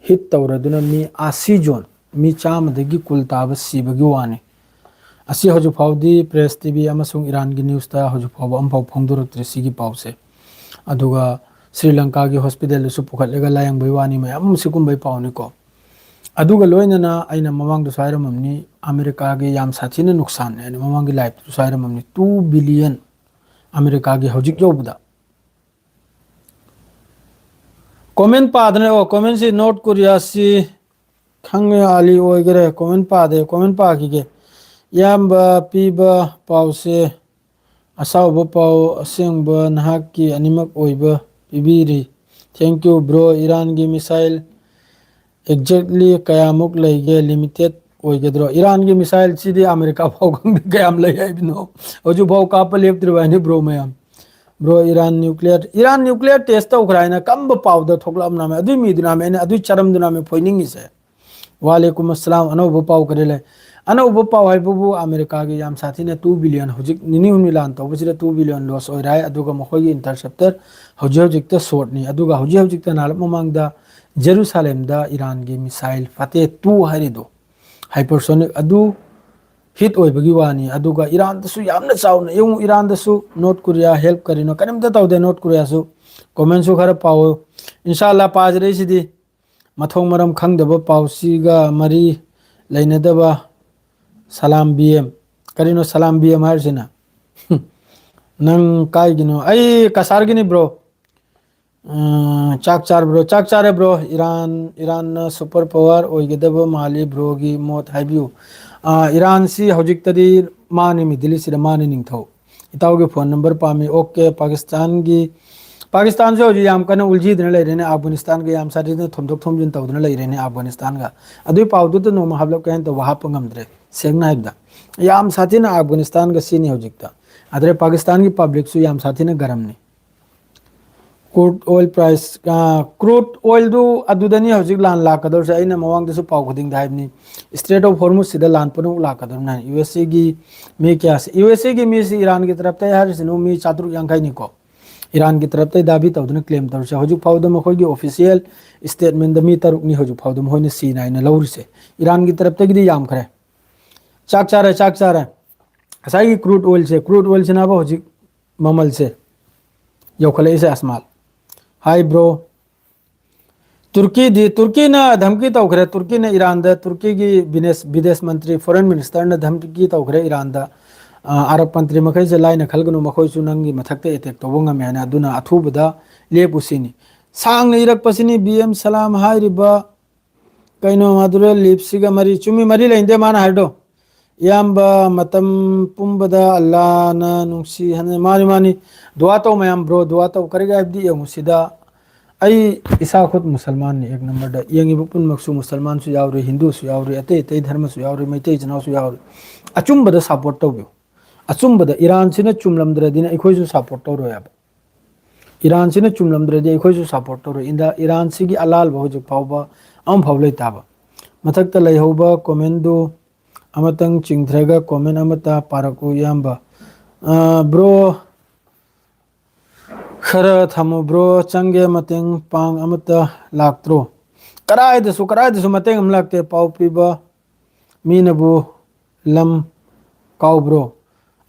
ꯍꯤꯠ ꯇꯧꯔꯗꯨꯅ ꯃꯤ ꯑꯥꯁꯤ ꯖꯣꯟ, ꯃꯤ ꯆꯥꯝꯃꯗꯒꯤ ꯀꯨꯜ ꯇꯥꯕ ꯁꯤꯕꯒꯤ ꯋꯥꯅꯤ꯫ ꯑꯁꯤ ꯍꯧꯖꯤꯛ ꯐꯥꯎꯗꯤ ꯄ꯭ꯔꯦꯁ, ꯇꯤ ꯚꯤ ꯑꯃꯁꯨꯡ ꯏꯔꯥꯟꯒꯤ ꯅ꯭ꯌꯨꯁꯇ ꯍꯧꯖꯤꯛ ꯐꯥꯎꯕ ꯑꯃꯐꯥꯎ ꯐꯣꯡꯗꯣꯔꯛꯇ꯭ꯔꯤ ꯁꯤꯒꯤ ꯄꯥꯎꯁꯦ꯫ ꯑꯗꯨꯒ ꯁ꯭ꯔꯤ ꯂꯪꯀꯥꯒꯤ ꯍꯣꯁꯄꯤꯇꯥꯜꯗꯁꯨ ꯄꯨꯈꯠꯂꯒ ꯂꯥꯌꯦꯡꯕꯒꯤ ꯋꯥꯅꯤ, ꯃꯌꯥꯝ ꯑꯃ ꯁꯤꯒꯨꯝꯕꯒꯤ ꯄꯥꯎꯅꯤꯀꯣ꯫ ꯑꯗꯨꯒ ꯂꯣꯏꯅꯅ ꯑꯩꯅ ꯃꯃꯥꯡꯗꯁꯨ ꯍꯥꯏꯔꯝꯃꯝꯅꯤ, ꯑꯃꯦꯔꯤꯀꯥꯒꯤ ꯌꯥꯝ ꯁꯥꯊꯤꯅ ꯅꯨꯡꯁꯥꯟꯅꯦ ꯍꯥꯏꯅ ꯃꯃꯥꯡꯒꯤ ꯂꯥꯏꯐꯇꯁꯨ ꯍꯥꯏꯔꯝꯃꯝꯅꯤ, ꯇꯨ ꯕꯤꯂꯤꯌꯟ ꯑꯃꯦꯔꯤꯀꯥꯒꯤ ꯍꯧꯖꯤꯛ ꯌꯧꯕꯗ꯫ ꯀꯣꯃꯦꯟ ꯄꯥꯗꯅ, ꯑꯣ, ꯀꯣꯃꯦꯟꯁꯤ ꯅꯣꯔꯠ ꯀꯣꯔꯤꯌꯥꯁꯤ ꯈꯪꯉꯦ, ꯑꯥꯂꯤ ꯑꯣꯏꯈꯔꯦ, ꯀꯣꯃꯦꯟ ꯄꯥꯗꯦ, ꯀꯣꯃꯦꯟ ꯄꯥꯈꯤꯒꯦ꯫ ꯏꯌꯥꯝꯕ ꯄꯤꯕ ꯄꯥꯎꯁꯦ ꯑꯁꯥꯎꯕ ꯄꯥꯎ, ꯑꯁꯦꯡꯕ ꯅꯍꯥꯛꯀꯤ ꯑꯅꯤꯃꯛ ꯑꯣꯏꯕ ꯄꯤꯕꯤꯔꯤ꯫ Thank you bro꯫ ꯏꯔꯥꯟꯒꯤ ꯃꯤꯁꯥꯏꯜ exactly ꯀꯌꯥꯃꯨꯛ ꯂꯩꯒꯦ? Limited ꯑꯣꯏꯒꯗ꯭ꯔꯣ? ꯏꯔꯥꯟꯒꯤ ꯃꯤꯁꯥꯏꯜꯁꯤꯗꯤ ꯑꯃꯦꯔꯤꯀꯥ ꯐꯥꯎ ꯈꯪꯗꯦ ꯀꯌꯥꯝ ꯂꯩ ꯍꯥꯏꯕꯅꯣ, ꯍꯧꯖꯤꯛꯐꯥꯎ ꯀꯥꯞꯄ ꯂꯦꯞꯇ꯭ꯔꯤꯕ ꯍꯥꯏꯅꯤ ꯕ꯭ꯔꯣ ꯃꯌꯥꯝ꯫ Bro, Iran nuclear, Iran nuclear test ꯇꯧꯈ꯭ꯔꯦ ꯍꯥꯏꯅ ꯀꯔꯝꯕ ꯄꯥꯎꯗ ꯊꯣꯛꯂꯛꯑꯕꯅꯣꯃꯦ? ꯑꯗꯨꯏ ꯃꯤꯗꯨꯅꯃꯦ ꯑꯩꯅ, ꯑꯗꯨꯏ ꯆꯔꯝꯗꯨꯅꯃꯦ ꯐꯣꯏꯅꯤꯡꯉꯤꯁꯦ꯫ ꯋꯥꯂꯦꯀꯨꯝ ꯑꯁꯂꯥꯝ, ꯑꯅꯧꯕ ꯄꯥꯎ ꯀꯔꯤ ꯂꯩ? ꯑꯅꯧꯕ ꯄꯥꯎ ꯍꯥꯏꯕꯕꯨ ꯑꯃꯦꯔꯤꯀꯥꯒꯤ ꯌꯥꯝ ꯁꯥꯊꯤꯅ ꯇꯨ ꯕꯤꯂꯤꯌꯟ, ꯍꯧꯖꯤꯛ ꯅꯤꯅꯤ ꯍꯨꯝꯅꯤ ꯂꯥꯟ ꯇꯧꯕꯁꯤꯗ ꯇꯨ ꯕꯤꯂꯤꯌꯟ ꯂꯣꯁ ꯑꯣꯏꯔꯦ ꯍꯥꯏ꯫ ꯑꯗꯨꯒ ꯃꯈꯣꯏꯒꯤ ꯏꯟꯇꯔꯁꯦꯞꯇꯔ ꯍꯧꯖꯤꯛ ꯍꯧꯖꯤꯛꯇ ꯁꯣꯔꯠꯅꯤ꯫ ꯑꯗꯨꯒ ꯍꯧꯖꯤꯛ ꯍꯧꯖꯤꯛꯇ ꯅꯍꯥꯟ ꯃꯃꯥꯡꯗ ꯖꯦꯔꯨꯁꯥꯂꯦꯝꯗ ꯏꯔꯥꯟꯒꯤ ꯃꯤꯁꯥꯏꯜ ꯐꯇꯦ ꯇꯨ ꯍꯥꯏꯔꯤꯗꯣ, ꯍꯥꯏꯄꯔꯁꯣꯅꯤꯛ ꯑꯗꯨ ꯍꯤꯠ ꯑꯣꯏꯕꯒꯤ ꯋꯥꯅꯤ꯫ ꯑꯗꯨꯒ ꯏꯔꯥꯟꯗꯁꯨ ꯌꯥꯝꯅ ꯆꯥꯎꯅ ꯌꯦꯡꯉꯨ, ꯏꯔꯥꯟꯗꯁꯨ ꯅꯣꯔꯠ ꯀꯣꯔꯤꯌꯥ ꯍꯦꯜꯞ ꯀꯔꯤꯅꯣ, ꯀꯔꯤꯝꯇ ꯇꯧꯗꯦ ꯅꯣꯔꯠ ꯀꯣꯔꯤꯌꯥꯁꯨ꯫ ꯀꯣꯃꯦꯟꯁꯨ ꯈꯔ ꯄꯥꯎ, ꯏꯟꯁꯥ ꯑꯜꯂꯥ ꯄꯥꯖꯔꯛꯏꯁꯤꯗꯤ꯫ ꯃꯊꯣꯡ ꯃꯔꯝ ꯈꯪꯗꯕ ꯄꯥꯎꯁꯤꯒ ꯃꯔꯤ ꯂꯩꯅꯗꯕ꯫ ꯁꯂꯥꯝ ꯕꯤ ꯑꯦꯝ꯫ ꯀꯔꯤꯅꯣ ꯁꯂꯥꯝ ꯕꯤ ꯑꯦꯝ ꯍꯥꯏꯔꯤꯁꯤꯅ? ꯅꯪ ꯀꯥꯏꯒꯤꯅꯣ? ꯑꯩ ꯀꯁꯥꯔꯒꯤꯅꯤ ꯕ꯭ꯔꯣ꯫ ꯎꯝ, ꯆꯥꯛ ꯆꯥꯔꯕ꯭ꯔꯣ? ꯆꯥꯛ ꯆꯥꯔꯦ ꯕ꯭ꯔꯣ꯫ ꯏꯔꯥꯟ, ꯏꯔꯥꯟꯅ ꯁꯨꯄꯔ ꯄꯋꯥꯔ ꯑꯣꯏꯒꯗꯕ ꯃꯥꯜꯂꯤ, ꯕ꯭ꯔꯣꯒꯤ ꯃꯣꯠ ꯍꯥꯏꯕꯤꯌꯨ꯫ ꯑꯥ, ꯏꯔꯥꯟꯁꯤ ꯍꯧꯖꯤꯛꯇꯗꯤ ꯃꯥꯅꯤ, ꯃꯤꯗꯤꯜ ꯏꯁꯁꯤꯗ ꯃꯥꯅꯤ ꯅꯤꯡꯊꯧ꯫ ꯏꯇꯥꯎꯒꯤ ꯐꯣꯟ ꯅꯝꯕꯔ ꯄꯥꯝꯃꯤ꯫ ꯑꯣꯀꯦ, ꯄꯥꯀꯤꯁꯇꯥꯟꯒꯤ, ꯄꯥꯀꯤꯁꯇꯥꯟꯁꯨ ꯍꯧꯖꯤꯛ ꯌꯥꯝ ꯀꯟꯅ ꯎꯜꯖꯤꯗꯅ ꯂꯩꯔꯦꯅꯦ, ꯑꯐꯒꯥꯅꯤꯁꯇꯥꯟꯒ ꯌꯥꯝ ꯁꯥꯊꯤꯅ ꯊꯣꯝꯗꯣꯛ ꯊꯣꯝꯖꯤꯟ ꯇꯧꯗꯅ ꯂꯩꯔꯦꯅꯦ ꯑꯐꯒꯥꯅꯤꯁꯇꯥꯟꯒ꯫ ꯑꯗꯨꯏ ꯄꯥꯎꯗꯨꯗ ꯅꯣꯡꯃ ꯍꯥꯞꯂꯛꯀꯦ ꯍꯥꯏꯅ ꯇꯧꯕ, ꯍꯥꯞꯄ ꯉꯝꯗ꯭ꯔꯦ꯫ ꯁꯦꯡꯅ ꯍꯥꯏꯕꯗ, ꯌꯥꯝ ꯁꯥꯊꯤꯅ ꯑꯐꯒꯥꯅꯤꯁꯇꯥꯟꯒ ꯁꯤꯅꯤ ꯍꯧꯖꯤꯛꯇ꯫ ꯑꯗꯨꯗꯩ ꯄꯥꯀꯤꯁꯇꯥꯟꯒꯤ ꯄꯕ꯭ꯂꯤꯛꯁꯨ ꯌꯥꯝ ꯁꯥꯊꯤꯅ ꯒꯔꯝꯅꯤ꯫ ꯀ꯭ꯔꯨꯗ ꯑꯣꯏꯜ ꯄ꯭ꯔꯥꯏꯁ, ꯀ꯭ꯔꯨꯗ ꯑꯣꯏꯜꯗꯨ ꯑꯗꯨꯗꯅꯤ ꯍꯧꯖꯤꯛ ꯂꯥꯟ ꯂꯥꯛꯀꯗꯧꯔꯤꯁꯦ꯫ ꯑꯩꯅ ꯃꯃꯥꯡꯗꯁꯨ ꯄꯥꯎ ꯈꯨꯗꯤꯡꯗ ꯍꯥꯏꯕꯅꯤ, ꯏꯁꯇ꯭ꯔꯦꯠ ꯑꯣꯐ ꯍꯣꯔꯃꯨꯁꯁꯤꯗ ꯂꯥꯟ ꯄꯨꯝꯅꯃꯛ ꯂꯥꯛꯀꯗꯧꯔꯤꯅꯤ ꯍꯥꯏꯅ꯫ ꯌꯨ ꯑꯦꯁ ꯑꯦꯒꯤ ꯃꯤ ꯀꯌꯥꯁꯦ, ꯌꯨ ꯑꯦꯁ ꯑꯦꯒꯤ ꯃꯤꯁꯤ ꯏꯔꯥꯟꯒꯤ ꯇꯔꯞꯇ ꯍꯥꯏꯔꯤꯁꯤꯅ ꯃꯤ ꯆꯥꯇ꯭ꯔꯨꯛ ꯌꯥꯡꯈꯩꯅꯤꯀꯣ꯫ ꯏꯔꯥꯟꯒꯤ ꯇꯔꯞꯇ ꯗꯥꯕꯤ ꯇꯧꯗꯨꯅ ꯀ꯭ꯂꯦꯝ ꯇꯧꯔꯤꯁꯦ꯫ ꯍꯧꯖꯤꯛ ꯐꯥꯎꯕꯗ ꯃꯈꯣꯏꯒꯤ ꯑꯣꯐꯤꯁꯤꯌꯦꯜ ꯏꯁꯇꯦꯠꯃꯦꯟꯗ ꯃꯤ ꯇꯔꯨꯛꯅꯤ ꯍꯧꯖꯤꯛ ꯐꯥꯎꯗ ꯃꯈꯣꯏꯅ ꯁꯤ ꯅꯥꯏꯅ ꯂꯧꯔꯤꯁꯦ꯫ ꯏꯔꯥꯟꯒꯤ ꯇꯔꯞꯇꯒꯤꯗꯤ ꯌꯥꯝꯈ꯭ꯔꯦ꯫ ꯆꯥꯛ ꯆꯥꯔꯦ, ꯆꯥꯛ ꯆꯥꯔꯦ꯫ ꯉꯁꯥꯏꯒꯤ ꯀ꯭ꯔꯨꯗ ꯑꯣꯏꯜꯁꯦ, ꯀ꯭ꯔꯨꯗ ꯑꯣꯏꯜꯁꯤꯅꯕ ꯍꯧꯖꯤꯛ ꯃꯃꯜꯁꯦ ꯌꯧꯈꯠꯂꯛꯏꯁꯦ, ꯑꯁꯃꯥꯜ꯫ ꯍꯥꯏ ꯕ꯭ꯔꯣ꯫ ꯇꯨꯔꯀꯤꯗꯤ, ꯇꯨꯔꯀꯤꯅ ꯙꯝꯀꯤ ꯇꯧꯈ꯭ꯔꯦ꯫ ꯇꯨꯔꯀꯤꯅ ꯏꯔꯥꯟꯗ, ꯇꯨꯔꯀꯤꯒꯤ ꯕꯤꯅꯦꯁ-, ꯕꯤꯗꯦꯁ ꯃꯟꯇ꯭ꯔꯤ, ꯐꯣꯔꯦꯟ ꯃꯤꯅꯤꯁꯇꯔꯅ ꯙꯝꯀꯤ ꯇꯧꯈ꯭ꯔꯦ ꯏꯔꯥꯟꯗ꯫ ꯑ, ꯑꯔꯕ ꯀꯟꯇ꯭ꯔꯤ ꯃꯈꯩꯁꯦ ꯂꯥꯏꯅ ꯈꯜꯒꯅꯨ, ꯃꯈꯣꯏꯁꯨ ꯅꯪꯒꯤ ꯃꯊꯛꯇ ꯑꯦꯇꯦꯛ ꯇꯧꯕ ꯉꯝꯃꯦ ꯍꯥꯏꯅ꯫ ꯑꯗꯨꯅ ꯑꯊꯨꯕꯗ ꯂꯦꯞꯄꯨ ꯁꯤꯅꯤ꯫ ꯁꯥꯡꯅ ꯏꯔꯛꯄꯁꯤꯅꯤ ꯕꯤ ꯑꯦꯝ ꯁꯂꯥꯝ ꯍꯥꯏꯔꯤꯕ꯫ ꯀꯩꯅꯣ ꯃꯗꯨꯔ ꯂꯤꯞꯁꯤꯒ ꯃꯔꯤ, ꯆꯨꯝꯃꯤ, ꯃꯔꯤ ꯂꯩꯅꯗꯦ ꯃꯥꯅ ꯍꯥꯏꯔꯤꯗꯣ꯫ ꯏꯌꯥꯝꯕ, ꯃꯇꯝ ꯄꯨꯝꯕꯗ ꯑꯜꯂꯥꯅ ꯅꯨꯡꯁꯤꯍꯟ-, ꯃꯥꯅꯤ, ꯃꯥꯅꯤ꯫ ꯗꯨꯋꯥ ꯇꯧ ꯃꯌꯥꯝ ꯕ꯭ꯔꯣ, ꯗꯨꯋꯥ ꯇꯧ꯫ ꯀꯔꯤꯒꯤ ꯍꯥꯏꯕꯗꯤ ꯌꯦꯡꯉꯨ ꯁꯤꯗ, ꯑꯩ ꯏꯁꯥ ꯈꯨꯠ ꯃꯨꯁꯜꯃꯥꯟꯅꯤ, ꯑꯦꯛ ꯅꯝꯕꯔꯗ꯫ ꯌꯦꯡꯉꯤꯕ ꯄꯨꯝꯅꯃꯛꯁꯨ ꯃꯨꯁꯜꯃꯥꯟꯁꯨ ꯌꯥꯎꯔꯤ, ꯍꯤꯟꯗꯨꯁꯨ ꯌꯥꯎꯔꯤ, ꯑꯇꯩ ꯑꯇꯩ ꯙꯔꯃꯁꯨ ꯌꯥꯎꯔꯤ, ꯃꯩꯇꯩ ꯏꯆꯤꯟ ꯏꯅꯥꯎꯁꯨ ꯌꯥꯎꯔꯤ꯫ ꯑꯆꯨꯝꯕꯗ ꯁꯞꯄꯣꯔꯠ ꯇꯧꯕꯤꯌꯨ꯫ ꯑꯆꯨꯝꯕꯗ, ꯏꯔꯥꯟꯁꯤꯅ ꯆꯨꯝꯂꯝꯗ꯭ꯔꯗꯤꯅꯦ ꯑꯩꯈꯣꯏꯁꯨ ꯁꯞꯄꯣꯔꯠ ꯇꯧꯔꯣꯏ ꯍꯥꯏꯕ꯫ ꯏꯔꯥꯟꯁꯤꯅ ꯆꯨꯝꯂꯝꯗ꯭ꯔꯗꯤ ꯑꯩꯈꯣꯏꯁꯨ ꯁꯞꯄꯣꯔꯠ ꯇꯧꯔꯣꯏ꯫ ꯏꯟꯗ-, ꯏꯔꯥꯟꯁꯤꯒꯤ ꯑꯂꯥꯜꯕ ꯍꯧꯖꯤꯛ ꯐꯥꯎꯕ ꯑꯃꯐꯥꯎ ꯂꯩꯇꯥꯕ꯫ ꯃꯊꯛꯇ ꯂꯩꯍꯧꯕ ꯀꯣꯃꯦꯟꯗꯨ ꯑꯃꯇꯪ ꯆꯤꯡꯊꯔꯒ ꯀꯣꯃꯦꯟ ꯑꯃꯇ ꯄꯥꯔꯛꯎ ꯏꯌꯥꯝꯕ꯫ ꯑ, ꯕ꯭ꯔꯣ, ꯈꯔ ꯊꯝꯃꯨ ꯕ꯭ꯔꯣ, ꯆꯪꯒꯦ꯫ ꯃꯇꯦꯡ ꯄꯥꯡ ꯑꯃꯠꯇ ꯂꯥꯛꯇ꯭ꯔꯣ? ꯀꯗꯥꯏꯗꯁꯨ, ꯀꯗꯥꯏꯗꯁꯨ ꯃꯇꯦꯡ ꯑꯃ ꯂꯥꯛꯇꯦ꯫ ꯄꯥꯎ ꯄꯤꯕ ꯃꯤꯅꯕꯨ ꯂꯝ ꯀꯥꯎꯕ꯭ꯔꯣ?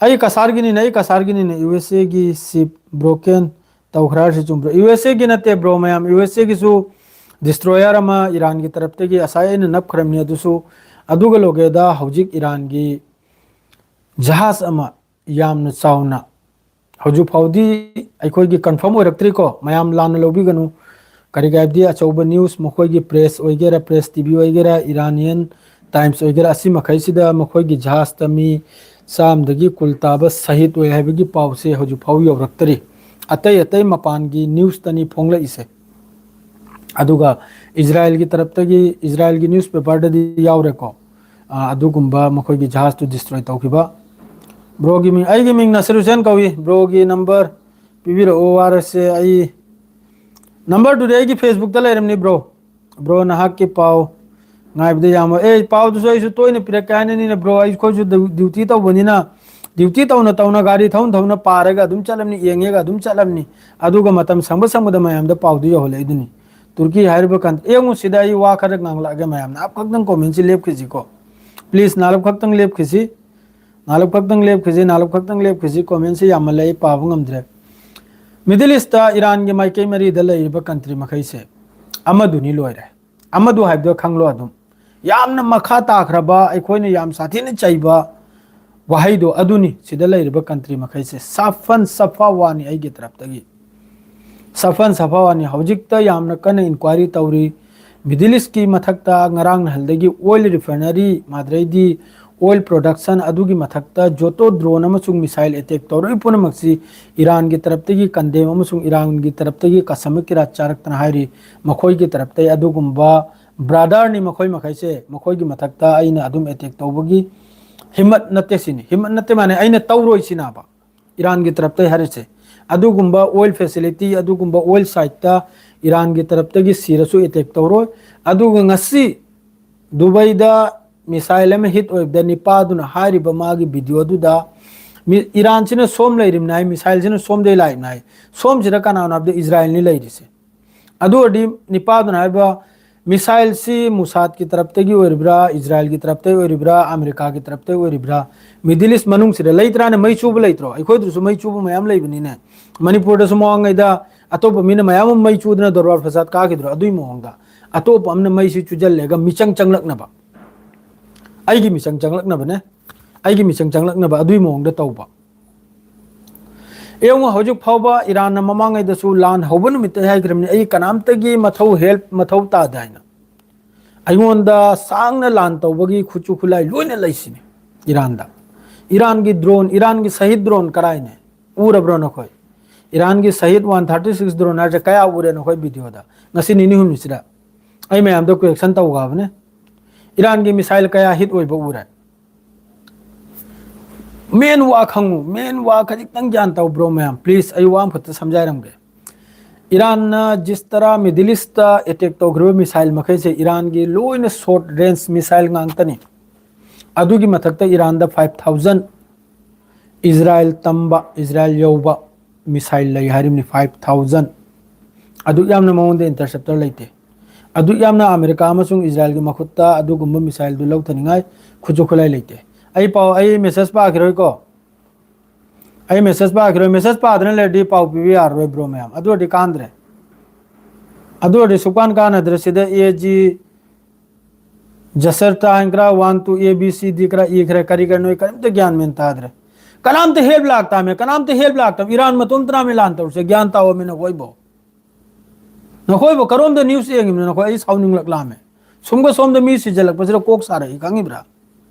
ꯑꯩ ꯀꯁꯥꯔꯒꯤꯅꯤꯅꯦ, ꯑꯩ ꯀꯁꯥꯔꯒꯤꯅꯤꯅꯦ꯫ ꯌꯨ ꯑꯦꯁ ꯑꯦꯒꯤ ꯁꯤꯞ ꯕ꯭ꯔꯣꯀꯦꯟ ꯇꯧꯈ꯭ꯔꯦ ꯍꯥꯏꯔꯤꯁꯤ ꯆꯨꯝꯕ꯭ꯔꯣ? ꯌꯨ ꯑꯦꯁ ꯑꯦꯒꯤ ꯅꯠꯇꯦ ꯕ꯭ꯔꯣ ꯃꯌꯥꯝ, ꯌꯨ ꯑꯦꯁ ꯑꯦꯒꯤꯁꯨ ꯗꯤꯁꯇ꯭ꯔꯣꯌꯔ ꯑꯃ ꯏꯔꯥꯟꯒꯤ ꯇꯔꯞꯇꯒꯤ ꯉꯁꯥꯏ ꯑꯩꯅ ꯅꯞꯈ꯭ꯔꯕꯅꯤ꯫ ꯑꯗꯨꯁꯨ ꯑꯗꯨꯒ ꯂꯣꯒꯦꯗ ꯍꯧꯖꯤꯛ ꯏꯔꯥꯟꯒꯤ ꯖꯍꯥꯖ ꯑꯃ ꯌꯥꯝꯅ ꯆꯥꯎꯅ ꯍꯧꯖꯤꯛ ꯐꯥꯎꯗꯤ ꯑꯩꯈꯣꯏꯒꯤ ꯀꯟꯐꯥꯔꯝ ꯑꯣꯏꯔꯛꯇ꯭ꯔꯤꯀꯣ, ꯃꯌꯥꯝ ꯂꯥꯟꯅ ꯂꯧꯕꯤꯒꯅꯨ꯫ ꯀꯔꯤꯒꯤ ꯍꯥꯏꯕꯗꯤ ꯑꯆꯧꯕ ꯅ꯭ꯌꯨꯁ, ꯃꯈꯣꯏꯒꯤ ꯄ꯭ꯔꯦꯁ ꯑꯣꯏꯒꯦꯔꯥ, ꯄ꯭ꯔꯦꯁ ꯇꯤ ꯚꯤ ꯑꯣꯏꯒꯦꯔꯥ, ꯏꯔꯥꯅꯤꯌꯟ ꯇꯥꯏꯝꯁ ꯑꯣꯏꯒꯦꯔꯥ, ꯑꯁꯤ ꯃꯈꯩꯁꯤꯗ ꯃꯈꯣꯏꯒꯤ ꯖꯍꯥꯖꯇ ꯃꯤ ꯆꯥꯝꯗꯒꯤ ꯀꯨꯜ ꯇꯥꯕ ꯁꯍꯤꯗ ꯑꯣꯏ ꯍꯥꯏꯕꯒꯤ ꯄꯥꯎꯁꯦ ꯍꯧꯖꯤꯛ ꯐꯥꯎ ꯌꯧꯔꯛꯇꯔꯤ꯫ ꯑꯇꯩ ꯑꯇꯩ ꯃꯄꯥꯟꯒꯤ ꯅ꯭ꯌꯨꯁꯇꯅꯤ ꯐꯣꯡꯂꯛꯏꯁꯦ꯫ ꯑꯗꯨꯒ ꯏꯖꯔꯥꯌꯦꯜꯒꯤ ꯇꯔꯞꯇꯒꯤ, ꯏꯖꯔꯥꯌꯦꯜꯒꯤ ꯅ꯭ꯌꯨꯁ ꯄꯦꯄꯔꯗꯗꯤ ꯌꯥꯎꯔꯦꯀꯣ, ꯑ, ꯑꯗꯨꯒꯨꯝꯕ ꯃꯈꯣꯏꯒꯤ ꯖꯍꯥꯖꯇꯨ ꯗꯤꯁꯇ꯭ꯔꯣꯏ ꯇꯧꯈꯤꯕ꯫ ꯕ꯭ꯔꯣꯒꯤ ꯃꯤꯡ, ꯑꯩꯒꯤ ꯃꯤꯡ ꯅꯁꯤꯔ ꯍꯨꯁꯦꯟ ꯀꯧꯏ꯫ ꯕ꯭ꯔꯣꯒꯤ ꯅꯝꯕꯔ ꯄꯤꯕꯤꯔꯛꯑꯣ, ꯋꯥꯔꯁꯦ꯫ ꯑꯩ ꯅꯝꯕꯔꯗꯨꯗꯤ ꯑꯩꯒꯤ ꯐꯦꯁꯕꯨꯛꯇ ꯂꯩꯔꯝꯅꯤ ꯕ꯭ꯔꯣ꯫ ꯕ꯭ꯔꯣ, ꯅꯍꯥꯛꯀꯤ ꯄꯥꯎ ꯉꯥꯏꯕꯗ ꯌꯥꯝ ꯋꯥ-, ꯑꯦ, ꯄꯥꯎꯗꯨꯁꯨ ꯑꯩꯁꯨ ꯇꯣꯏꯅ ꯄꯤꯔꯛꯀꯦ ꯍꯥꯏꯅꯅꯤꯅ ꯕ꯭ꯔꯣ, ꯑꯩꯈꯣꯏꯁꯨ ꯗ꯭ꯌꯨ-, ꯗ꯭ꯌꯨꯇꯤ ꯇꯧꯕꯅꯤꯅ, ꯗ꯭ꯌꯨꯇꯤ ꯇꯧꯅ ꯇꯧꯅ ꯒꯥꯔꯤ ꯊꯧꯅ ꯊꯧꯅ ꯄꯥꯔꯒ ꯑꯗꯨꯝ ꯆꯠꯂꯝꯅꯤ, ꯌꯦꯡꯉꯒ ꯑꯗꯨꯝ ꯆꯠꯂꯝꯅꯤ꯫ ꯑꯗꯨꯒ ꯃꯇꯝ ꯁꯪꯕ ꯁꯪꯕꯗ ꯃꯌꯥꯝꯗ ꯄꯥꯎꯗꯨ ꯌꯧꯍꯜꯂꯛꯏꯗꯨꯅꯤ꯫ ꯇꯨꯔꯀꯤ ꯍꯥꯏꯔꯤꯕ ꯀꯟ-, ꯌꯦꯡꯉꯨ ꯁꯤꯗ ꯑꯩ ꯋꯥ ꯈꯔ ꯉꯥꯡꯂꯛꯑꯒꯦ ꯃꯌꯥꯝ꯫ ꯅꯥꯂꯞ ꯈꯛꯇꯪ ꯀꯣꯃꯦꯟꯁꯤ ꯂꯦꯞꯈꯤꯁꯤꯀꯣ꯫ ꯄ꯭ꯂꯤꯖ, ꯅꯥꯂꯞ ꯈꯛꯇꯪ ꯂꯦꯞꯈꯤꯁꯤ꯫ ꯅꯥꯂꯞ ꯈꯛꯇꯪ ꯂꯦꯞꯈꯤꯁꯤ, ꯅꯥꯂꯞ ꯈꯛꯇꯪ ꯂꯦꯞꯈꯤꯁꯤ꯫ ꯀꯣꯃꯦꯟꯁꯤ ꯌꯥꯝꯃꯜꯂꯦ, ꯑꯩ ꯄꯥꯕ ꯉꯝꯗ꯭ꯔꯦ꯫ ꯃꯤꯗꯜ ꯏꯁꯇ ꯏꯔꯥꯟꯒꯤ ꯃꯥꯏꯀꯩ ꯃꯔꯤꯗ ꯂꯩꯔꯤꯕ ꯀꯟꯇ꯭ꯔꯤ ꯃꯈꯩꯁꯦ ꯑꯃꯗꯨꯅꯤ ꯂꯣꯏꯔꯦ꯫ ꯑꯃꯗꯨ ꯍꯥꯏꯕꯗꯣ ꯈꯪꯂꯣ ꯑꯗꯨꯝ꯫ ꯌꯥꯝꯅ ꯃꯈꯥ ꯇꯥꯈ꯭ꯔꯕ, ꯑꯩꯈꯣꯏꯅ ꯌꯥꯝ ꯁꯥꯊꯤꯅ ꯆꯩꯕ ꯋꯥꯍꯩꯗꯣ ꯑꯗꯨꯅꯤ꯫ ꯁꯤꯗ ꯂꯩꯔꯤꯕ ꯀꯟꯇ꯭ꯔꯤ ꯃꯈꯩꯁꯦ ꯁꯥꯐꯟ ꯁꯐꯥꯋꯥꯅꯤ ꯑꯩꯒꯤ ꯇꯔꯞꯇꯒꯤ꯫ ꯁꯥꯐꯟ ꯁꯐꯥꯋꯥꯅꯤ꯫ ꯍꯧꯖꯤꯛꯇ ꯌꯥꯝꯅ ꯀꯟꯅ ꯏꯟꯀ꯭ꯋꯥꯏꯔꯤ ꯇꯧꯔꯤ꯫ ꯃꯤꯗꯜ ꯏꯁꯀꯤ ꯃꯊꯛꯇ ꯉꯔꯥꯡ ꯅꯍꯥꯟꯗꯒꯤ ꯑꯣꯏꯜ ꯔꯤꯐꯥꯏꯅꯔꯤ, ꯃꯥꯗ꯭ꯔꯩꯗꯤ ꯑꯣꯏꯜ ꯄ꯭ꯔꯣꯗꯛꯁꯟ, ꯑꯗꯨꯒꯤ ꯃꯊꯛꯇ ꯖꯣꯇꯣ ꯗ꯭ꯔꯣꯟ ꯑꯃꯁꯨꯡ ꯃꯤꯁꯥꯏꯜ ꯑꯦꯇꯦꯛ ꯇꯧꯔꯛꯏ ꯄꯨꯝꯅꯃꯛꯁꯤ ꯏꯔꯥꯟꯒꯤ ꯇꯔꯞꯇꯒꯤ ꯀꯟꯗꯦꯝ ꯑꯃꯁꯨꯡ ꯏꯔꯥꯟꯒꯤ ꯇꯔꯞꯇꯒꯤ ꯀꯁꯃꯤꯛ ꯏꯔꯥꯠ ꯆꯥꯔꯛꯇꯅ ꯍꯥꯏꯔꯤ꯫ ꯃꯈꯣꯏꯒꯤ ꯇꯔꯞꯇꯒꯤ ꯑꯗꯨꯒꯨꯝꯕ ꯕ꯭ꯔꯥꯗꯔꯅꯤ ꯃꯈꯣꯏ ꯃꯈꯩꯁꯦ꯫ ꯃꯈꯣꯏꯒꯤ ꯃꯊꯛꯇ ꯑꯩꯅ ꯑꯗꯨꯝ ꯑꯦꯇꯦꯛ ꯇꯧꯕꯒꯤ ꯍꯤꯝꯃꯠ ꯅꯠꯇꯦ ꯁꯤꯅꯤ꯫ ꯍꯤꯝꯃꯠ ꯅꯠꯇꯦ ꯃꯥꯅꯦ, ꯑꯩꯅ ꯇꯧꯔꯣꯏ ꯁꯤꯅꯕ꯫ ꯏꯔꯥꯟꯒꯤ ꯇꯔꯞꯇꯒꯤ ꯍꯥꯏꯔꯤꯁꯦ꯫ ꯑꯗꯨꯒꯨꯝꯕ ꯑꯣꯏꯜ ꯐꯦꯁꯤꯂꯤꯇꯤ, ꯑꯗꯨꯒꯨꯝꯕ ꯑꯣꯏꯜ ꯁꯥꯏꯠꯇ ꯏꯔꯥꯟꯒꯤ ꯇꯔꯞꯇꯒꯤ ꯁꯤꯔꯁꯨ ꯑꯦꯇꯦꯛ ꯇꯧꯔꯣꯏ꯫ ꯑꯗꯨꯒ ꯉꯁꯤ ꯗꯨꯕꯩꯗ ꯃꯤꯁꯥꯏꯜ ꯑꯃ ꯍꯤꯠ ꯑꯣꯏꯕꯗ ꯅꯤꯄꯥꯗꯨꯅ ꯍꯥꯏꯔꯤꯕ ꯃꯥꯒꯤ ꯚꯤꯗꯤꯑꯣꯗꯨꯗ ꯃꯤ-, ꯏꯔꯥꯟꯁꯤꯅ ꯁꯣꯝ ꯂꯩꯔꯤꯕꯅꯤ ꯍꯥꯏ, ꯃꯤꯁꯥꯏꯜꯁꯤꯅ ꯁꯣꯝꯗꯩ ꯂꯥꯛꯏꯕꯅꯤ ꯍꯥꯏ꯫ ꯁꯣꯝꯁꯤꯗ ꯀꯅꯥꯅꯣ ꯍꯥꯏꯕꯗ ꯏꯖꯔꯥꯌꯦꯜꯅꯤ ꯂꯩꯔꯤꯁꯦ꯫ ꯑꯗꯨ ꯑꯣꯏꯔꯗꯤ ꯅꯤꯄꯥꯗꯨꯅ ꯍꯥꯏꯕ ꯃꯤꯁꯥꯏꯜꯁꯤ ꯃꯨꯁꯥꯗꯀꯤ ꯇꯔꯞꯇꯒꯤ ꯑꯣꯏꯔꯤꯕ꯭ꯔꯥ, ꯏꯖꯔꯥꯏꯜꯒꯤ ꯇꯔꯞꯇꯒꯤ ꯑꯣꯏꯔꯤꯕ꯭ꯔꯥ, ꯑꯃꯦꯔꯤꯀꯥꯒꯤ ꯇꯔꯞꯇꯒꯤ ꯑꯣꯏꯔꯤꯕ꯭ꯔꯥ? ꯃꯤꯗꯜ ꯏꯁ ꯃꯅꯨꯡꯁꯤꯗ ꯂꯩꯇ꯭ꯔꯥꯅꯦ? ꯃꯩ ꯆꯨꯕ ꯂꯩꯇ꯭ꯔꯣ? ꯑꯩꯈꯣꯏꯗꯁꯨ ꯃꯩ ꯆꯨꯕ ꯃꯌꯥꯝ ꯂꯩꯕꯅꯤꯅꯦ꯫ ꯃꯅꯤꯄꯨꯔꯗꯁꯨ ꯃꯃꯥꯡꯉꯩꯗ ꯑꯇꯣꯞꯄ ꯃꯤꯅ ꯃꯌꯥꯝ ꯑꯃ ꯃꯩ ꯆꯨꯗꯅ ꯗꯣꯔꯕꯥꯔ ꯐꯁꯥꯗ ꯀꯥꯈꯤꯗ꯭ꯔꯣ? ꯑꯗꯨꯒꯤ ꯃꯑꯣꯡꯗ ꯑꯇꯣꯞꯄ ꯑꯃꯅ ꯃꯩꯁꯤ ꯆꯨꯖꯜꯂꯦꯒ ꯃꯤꯆꯪ ꯆꯪꯂꯛꯅꯕ, ꯑꯩꯒꯤ ꯃꯤꯆꯪ ꯆꯪꯂꯛꯅꯕꯅꯦ, ꯑꯩꯒꯤ ꯃꯤꯆꯪ ꯆꯪꯂꯛꯅꯕ ꯑꯗꯨꯒꯤ ꯃꯑꯣꯡꯗ ꯇꯧꯕ꯫ ꯌꯦꯡꯉꯨ, ꯍꯧꯖꯤꯛ ꯐꯥꯎꯕ ꯏꯔꯥꯟꯅ ꯃꯃꯥꯡꯉꯩꯗꯁꯨ ꯂꯥꯟ ꯍꯧꯕ ꯅꯨꯃꯤꯠꯇ ꯍꯥꯏꯈ꯭ꯔꯕꯅꯤ, "ꯑꯩ ꯀꯅꯥꯝꯇꯒꯤ ꯃꯊꯧ, ꯍꯦꯜꯞ ꯃꯊꯧ ꯇꯥꯗꯦ" ꯍꯥꯏꯅ꯫ ꯑꯩꯉꯣꯟꯗ ꯁꯥꯡꯅ ꯂꯥꯟ ꯇꯧꯕꯒꯤ ꯈꯨꯠꯁꯨ ꯈꯨꯠꯂꯥꯏ ꯂꯣꯏꯅ ꯂꯩꯁꯤꯅꯤ ꯏꯔꯥꯟꯗ꯫ ꯏꯔꯥꯟꯒꯤ ꯗ꯭ꯔꯣꯟ, ꯏꯔꯥꯟꯒꯤ ꯁꯍꯤꯗ ꯗ꯭ꯔꯣꯟ ꯀꯔꯥꯏꯅꯦ? ꯎꯔꯕ꯭ꯔꯣ ꯅꯈꯣꯏ? ꯏꯔꯥꯟꯒꯤ ꯁꯍꯤꯗ ꯋꯥꯟ ꯊꯥꯔꯇꯤ ꯁꯤꯛꯁ ꯗ꯭ꯔꯣꯟ ꯍꯥꯏꯔꯤꯁꯦ ꯀꯌꯥ ꯎꯔꯦ ꯅꯈꯣꯏ ꯚꯤꯗꯤꯑꯣꯗ? ꯉꯁꯤ ꯅꯤꯅꯤ ꯍꯨꯝꯅꯤꯁꯤꯗ ꯑꯩ ꯃꯌꯥꯝꯗ ꯀꯣꯔꯦꯛꯁꯟ ꯇꯧꯈ꯭ꯔꯕꯅꯦ꯫ ꯏꯔꯥꯟꯒꯤ ꯃꯤꯁꯥꯏꯜ ꯀꯌꯥ ꯍꯤꯠ ꯑꯣꯏꯕ ꯎꯔꯦ? ꯃꯦꯟ ꯋꯥ ꯈꯪꯉꯨ, ꯃꯦꯟ ꯋꯥ ꯈꯖꯤꯛꯇꯪ ꯒ꯭ꯌꯥꯟ ꯇꯧꯕ꯭ꯔꯣ ꯃꯌꯥꯝ? ꯄ꯭ꯂꯤꯖ, ꯑꯩ ꯋꯥ ꯑꯃꯈꯛꯇ ꯁꯝꯖꯥꯏꯔꯝꯒꯦ꯫ ꯏꯔꯥꯟꯅ ꯖꯤꯁ ꯇꯔꯥ ꯃꯤꯗꯜ ꯏꯁꯇ ꯑꯦꯇꯦꯛ ꯇꯧꯈ꯭ꯔꯤꯕ ꯃꯤꯁꯥꯏꯜ ꯃꯈꯩꯁꯦ ꯏꯔꯥꯟꯒꯤ ꯂꯣꯏꯅ ꯁꯣꯔꯠ ꯔꯦꯟꯖ ꯃꯤꯁꯥꯏꯜ ꯉꯥꯛꯇꯅꯤ꯫ ꯑꯗꯨꯒꯤ ꯃꯊꯛꯇ ꯏꯔꯥꯟꯗ ꯐꯥꯏꯚ ꯊꯥꯎꯖꯟ ꯏꯖꯔꯥꯏꯜ ꯇꯝꯕ, ꯏꯖꯔꯥꯏꯜ ꯌꯧꯕ ꯃꯤꯁꯥꯏꯜ ꯂꯩ ꯍꯥꯏꯔꯤꯕꯅꯤ, ꯐꯥꯏꯚ ꯊꯥꯎꯖꯟ꯫ ꯑꯗꯨꯛ ꯌꯥꯝꯅ ꯃꯉꯣꯟꯗ ꯏꯟꯇꯔꯁꯦꯞꯇꯔ ꯂꯩꯇꯦ꯫ ꯑꯗꯨꯛ ꯌꯥꯝꯅ ꯑꯃꯦꯔꯤꯀꯥ ꯑꯃꯁꯨꯡ ꯏꯖꯔꯥꯏꯜꯒꯤ ꯃꯈꯨꯠꯇ ꯑꯗꯨꯒꯨꯝꯕ ꯃꯤꯁꯥꯏꯜꯗꯨ ꯂꯧꯊꯅꯤꯡꯉꯥꯏ ꯈꯨꯠꯁꯨ ꯈꯨꯠꯂꯥꯏ ꯂꯩꯇꯦ꯫ ꯑꯩ ꯄꯥꯎ, ꯑꯩ ꯃꯦꯁꯦꯖ ꯄꯥꯈꯤꯔꯣꯏꯀꯣ꯫ ꯑꯩ ꯃꯦꯁꯦꯖ ꯄꯥꯈꯤꯔꯣꯏ꯫ ꯃꯦꯁꯦꯖ ꯄꯥꯗꯅ ꯂꯩꯔꯗꯤ ꯄꯥꯎ ꯄꯤꯕ ꯌꯥꯔꯔꯣꯏ, ꯕ꯭ꯔꯣ ꯃꯌꯥꯝ꯫ ꯑꯗꯨ ꯑꯣꯏꯔꯗꯤ ꯀꯥꯟꯗ꯭ꯔꯦ꯫ ꯑꯗꯨ ꯑꯣꯏꯔꯗꯤ ꯁꯨꯛꯀꯥꯟ ꯀꯥꯟꯅꯗ꯭ꯔꯦ꯫ ꯁꯤꯗ ꯑꯦ ꯖꯤ ꯖꯁꯔꯇ ꯍꯥꯏꯅ ꯈꯔ one two A B C ꯗꯤ ꯈꯔ ꯏꯈ꯭ꯔꯦ꯫ ꯀꯔꯤ ꯀꯔꯤꯅꯣ ꯑꯩ ꯀꯔꯤꯝꯇ ꯒ꯭ꯌꯥꯟ ꯃꯦꯟ ꯇꯥꯗ꯭ꯔꯦ꯫ ꯀꯅꯥꯝꯇ ꯍꯦꯜꯞ ꯂꯥꯛꯇꯥꯃꯦ, ꯀꯅꯥꯝꯇ ꯍꯦꯜꯞ ꯂꯥꯛꯇꯥꯃꯦ꯫ ꯏꯔꯥꯟ ꯃꯇꯣꯝꯇꯅꯥꯃꯦ ꯂꯥꯟ ꯇꯧꯔꯤꯁꯦ꯫ ꯒ꯭ꯌꯥꯟ ꯇꯥꯑꯣꯃꯦ ꯅꯈꯣꯏꯕꯣ꯫ ꯅꯈꯣꯏꯕꯨ ꯀꯔꯣꯝꯗ ꯅ꯭ꯌꯨꯁ ꯌꯦꯡꯉꯤꯕꯅꯣ ꯅꯈꯣꯏ? ꯑꯩ ꯁꯥꯎꯅꯤꯡꯂꯛꯂꯥꯃꯦ꯫ ꯁꯨꯝꯒ ꯁꯣꯝꯗ ꯃꯤ ꯁꯤꯖꯜꯂꯛꯄꯁꯤꯗ ꯀꯣꯛ ꯁꯥꯔꯛꯏ, ꯈꯪꯉꯤꯕ꯭ꯔꯥ?